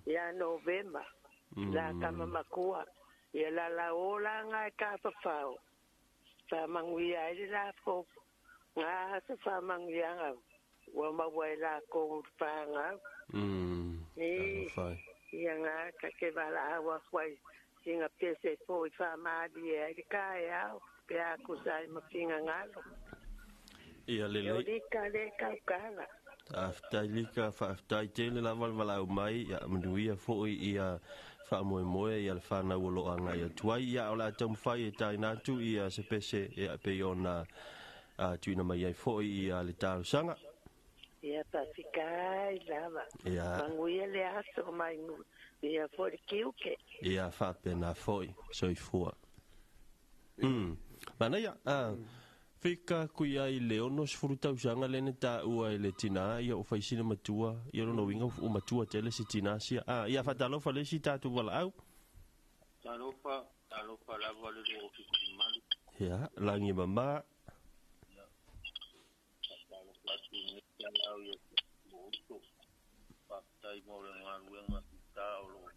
Ia Novema, la kama makua. Ia la la o la nga e tafafao. Whamanguia ai le la fo. Ngā asa whamanguianga. Ua maua e la kou whangau. Ia ngā ka ke wala awa kwai. Singa pese fo i whamali e ai le kae au. Pe a kusa i mawhinga ngalo. Ia lelei. E o lika le kaukala. Faafetai lika, faafetai tele lava le valaau mai, ia manuia foi ia faamoemoe ia le whanau o lo o agai atu ai. Ia o le a taumafai e taina atu ia se pese ia pei ona tuuina mai ai foi ia le talosaga. Ia faafetai lava. Ia. Manuia le aso mai ia foi le kiuke. Ia faapena foi, soifua. Manaia, Fika kui ai le 60 tausaga lea na taua e le tinā ia o faisina matua, ia lona uiga ua matua tele se tinā sia. A, ia faatalofa le isi tatou valaau. Talofa, talofa lava le 278. Ia, lagi e mamā. Ia, faatalofa atu i lenei taeao i lou uso. Faafetai mo le galuega fita o lo o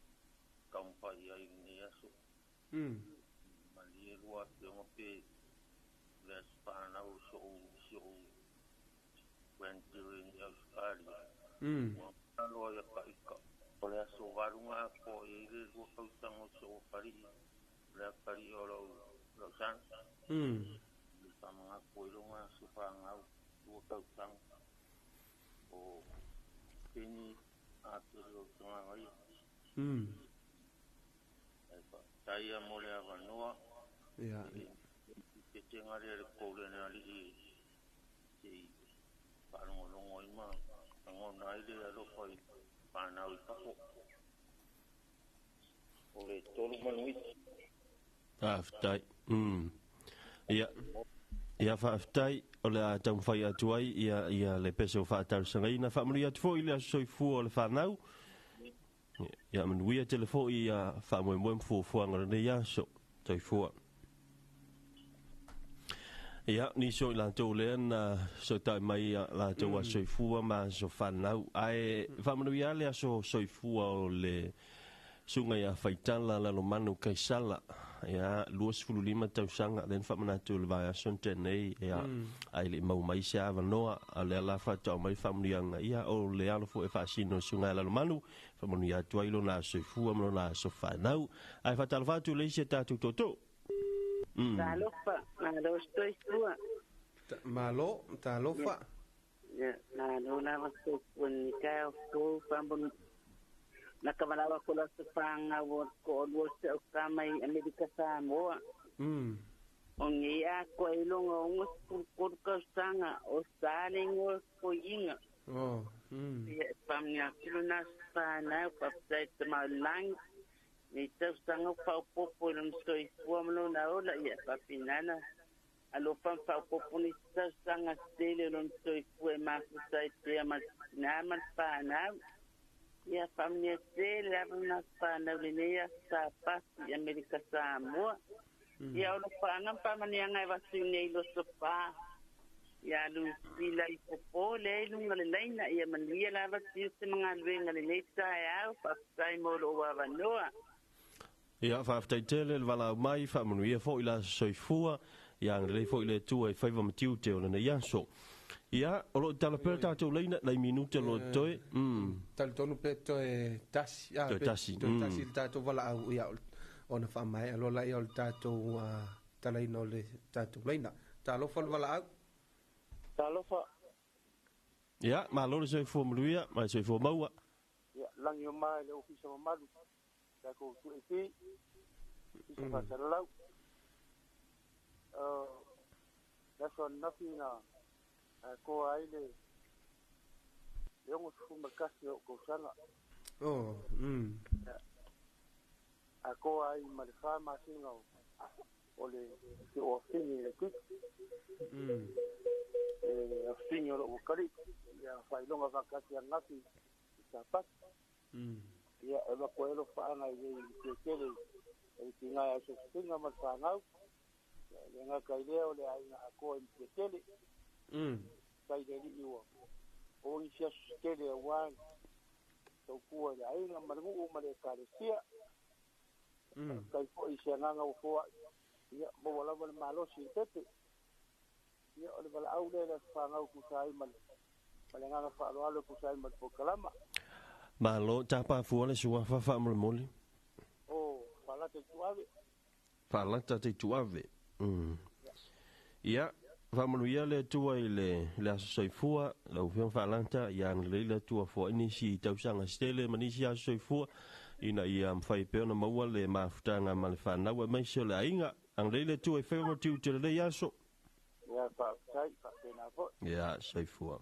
taumafai i ai i lenei aso. Malie lua afioga pe le aso fanau o so'u si o'u grandparent i Australia. Ua malo ai a ka ika. O le aso valu ga atoa i ai le lua tausaga o si o'u akalii, o le akalii o la'u la'u son. Le faamanatu ai lona aso fanau lua tausaga o Kenny Atele o Tagagaia. Ae faafetai ia mo le avanoa. Ia. I te tenga lea le poule na alii se i faalogologo ai ma lagona ai le alofa i fanau i fafo. O le tolu manuiti. Faafetai. Ia. Ia faafetai o le a taumafai atu ai ia ia le pese o faatalosagaina. Faamanuia atu foi i le aso soifua o le fanau. Ia manuia tele foi ia faamoemoe ma fuafuaga o lenei aso. Soifua. Ia, nisi o i latou lea na soitai mai ia latou aso soifua ma aso fanau. Ae faamanuia le aso soifua o le susuga ia Faitala Lalomanu Kaisala. Ia, 25 tausaga lea na faamanatu i le vaiaso na tea nei. Ia, ae le i maua mai se avanoa, a o lea la faatoa mai faamanuiaga. Ia, o le alo foi e faasino i le susuga ia Lalomanu, faamanuia atu ai lona aso soifua ma lona aso fanau. Ae faatalofa atu i le isi a tatou tootoo. Talofa, malo soifua. Malo, talofa. Ia, malo lava soifua ni taeao fou faamonu. Na ka valaau aku le aso whāngau o ko o lua se au tama i Amerika Samoa. O ngei a koe i longa o ngo sepulu tolu kausaga o sa le ingoa o Foiiga. Oh. Ia e whamnia atu lona aso whānau, whaptai te mau langi. Nei tausaga o faaopoopo i lona soifua ma lona ola, ia faapena alofa ma faaopoopo nisi tausaga tele o lona soifua e mafuta ai pea ma le tinā ma le fanau. Ia faamanuia tele lava lona fanau i lenei aso Sapati i Amerika Samoa. Ia o lofaaga ma faamanuiaga e avatu i nei loso pā ia Lusila i Fofo lea i luga o le laina, ia manuia lava tiute ma galuega i lenei taeao. Faafetai mo lou avanoa. Ia, faafetai tele le valaau mai, faamanuia foi le aso soifua, ia agalelei foi le Atua i faiva ma tiute o lenei aso. Ia, o lo o tala pea tatou laina, nai minute o lo o totoe. Talitonu pe toe tasi, Toe tasi, toe tasi le tatou valaau, ia, ona faamaea loa laia o le tatou talaina o le tatou laina. Talofa le valaau. Talofa. Ia, malo le soifua manuia, ma le soifua maua. Ia, lagi o ma i le ofisa mamalu, tatou 2AP, ofisa faasalalau. Le aso ananafi na atoa ai le 61 o tausaga. Oh. Ia, atoa ai ma le 4 masina o le si o afine le titi. E afine o lou akalii, ia faailoga faatasi ananafi i Sapati. Ia, e avatu ai alofaaga i le tietele i le tiga e asiasiga ma le fanau. Ia, e le gata i lea o le aiga atoa i Matiatele. Tai le alii ua o nisi aso se tele aua tautua i le aiga ma le nuu ma le ekalesia. Faafetai foi i se agaga ua foai. Ia, maua lava le malosi i le pepe. Ia, o le valaau lea i le aso fanau e tusa ai ma le agaga faaaloalo e tusa ai ma le polokalama. Malo, tapa fua le suafa faamolemole. O, Faalata Ituave. Faalata te Ituave. Ia, faamanuia le Atua i le, le aso soifua, lau Afioga Faalata, ia agalelei le Atua foai nisi tausaga se tele ma nisi aso soifua, ina ia mafai pea ona maua le mafutaga ma le fanau aemaise o le aiga. Agalelei le Atua i faiva ma tiute o lenei aso. Ia, faafetai, faapena foi. Ia, soifua.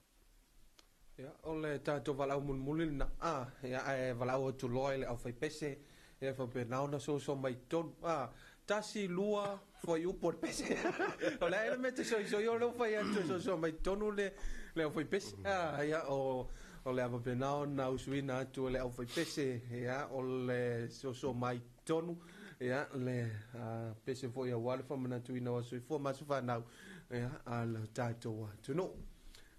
Ia, o le tatou valaau mulimuli lena, a, ia, ae valaau atu loa i le aufaipese, ia faapena ona soso mai totonu, a, tasi, lua, fuaiupu o le pese. O le a ea le mea e te soisoi o lea ua fai atu e soso mai totonu le, le aufaipese. A, ia, o, o le a faapena ona usuina atu e le aufaipese, ia, o le soso mai totonu, ia, le pese foi aua le faamanatuina o aso soifua ma aso fanau, ia, a lo tatou atunuu.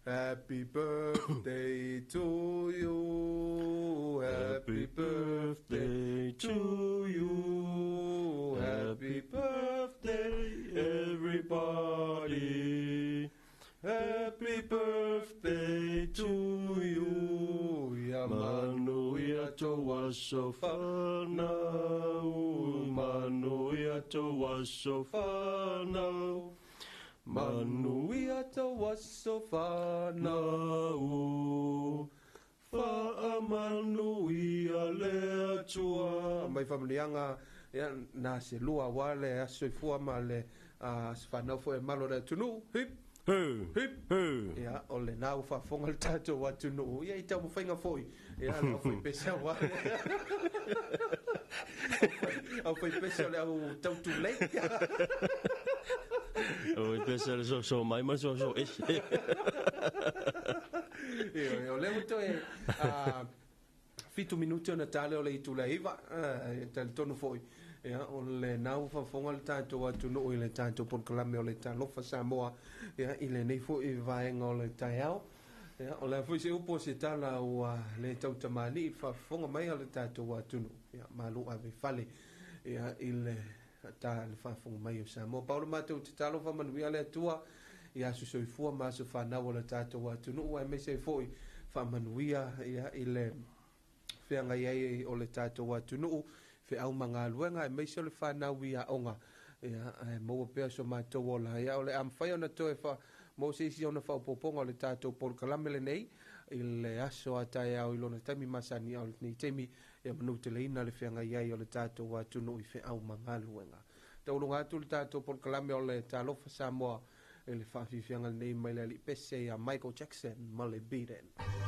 Happy birthday to you. Happy birthday to you. Happy birthday, everybody. Happy birthday to you. Ia manuia tou aso fanau. Manuia tou aso fanau. Manuia tou aso fanau. Faamanuia le Atua. Mai faamanuiaga ia na se lua aua le aso soifua ma le aso fanau foi e malo le atunuu. Hip! Hip! Ia, o lena ua faafofoga le tatou atunuu ia i taumafaiga foi ia le aufaipese aua le aufaipese o le au tautulei. O pese le soso mai ma soso ese. Ioe, o lea ua toe 7 minute ona tale o le itula e 9. E talitonu foi, ia, o le nau faafofoga le tatou atunuu i le tatou polokalame o le Talofa Samoa, ia, i lenei foi vaega o le taeao. Ia, o le a foi se upu o se tala ua le tautamalii i le faafofoga mai a le tatou atunuu. Ia, malu ave fale, ia, i le ta le faafofoga mai o Samoa. Pau le matou tatalo, faamanuia le Atua i aso soifua ma aso fanau o le tatou atunuu, aemaise ai foi faamanuia, ia, i le feagai ai o le tatou atunuu, feau ma galuega, aemaise o le fanau i aoga, ia, ae maua pea so matou ola. Ia, o le a mafai ona toe fa mo se isi ona faaopoopoga o le tatou polokalame lenei i le aso a taeao i lona taimi masani, a o lenei taimi, ia manuteleina le feagai ai o le tatou atunuu i feau ma galuega. Tauluga atu le tatou polokalame o le Talofa Samoa i le faafiafiaga lenei mai le alii pese ia Michael Jackson ma le Beat It.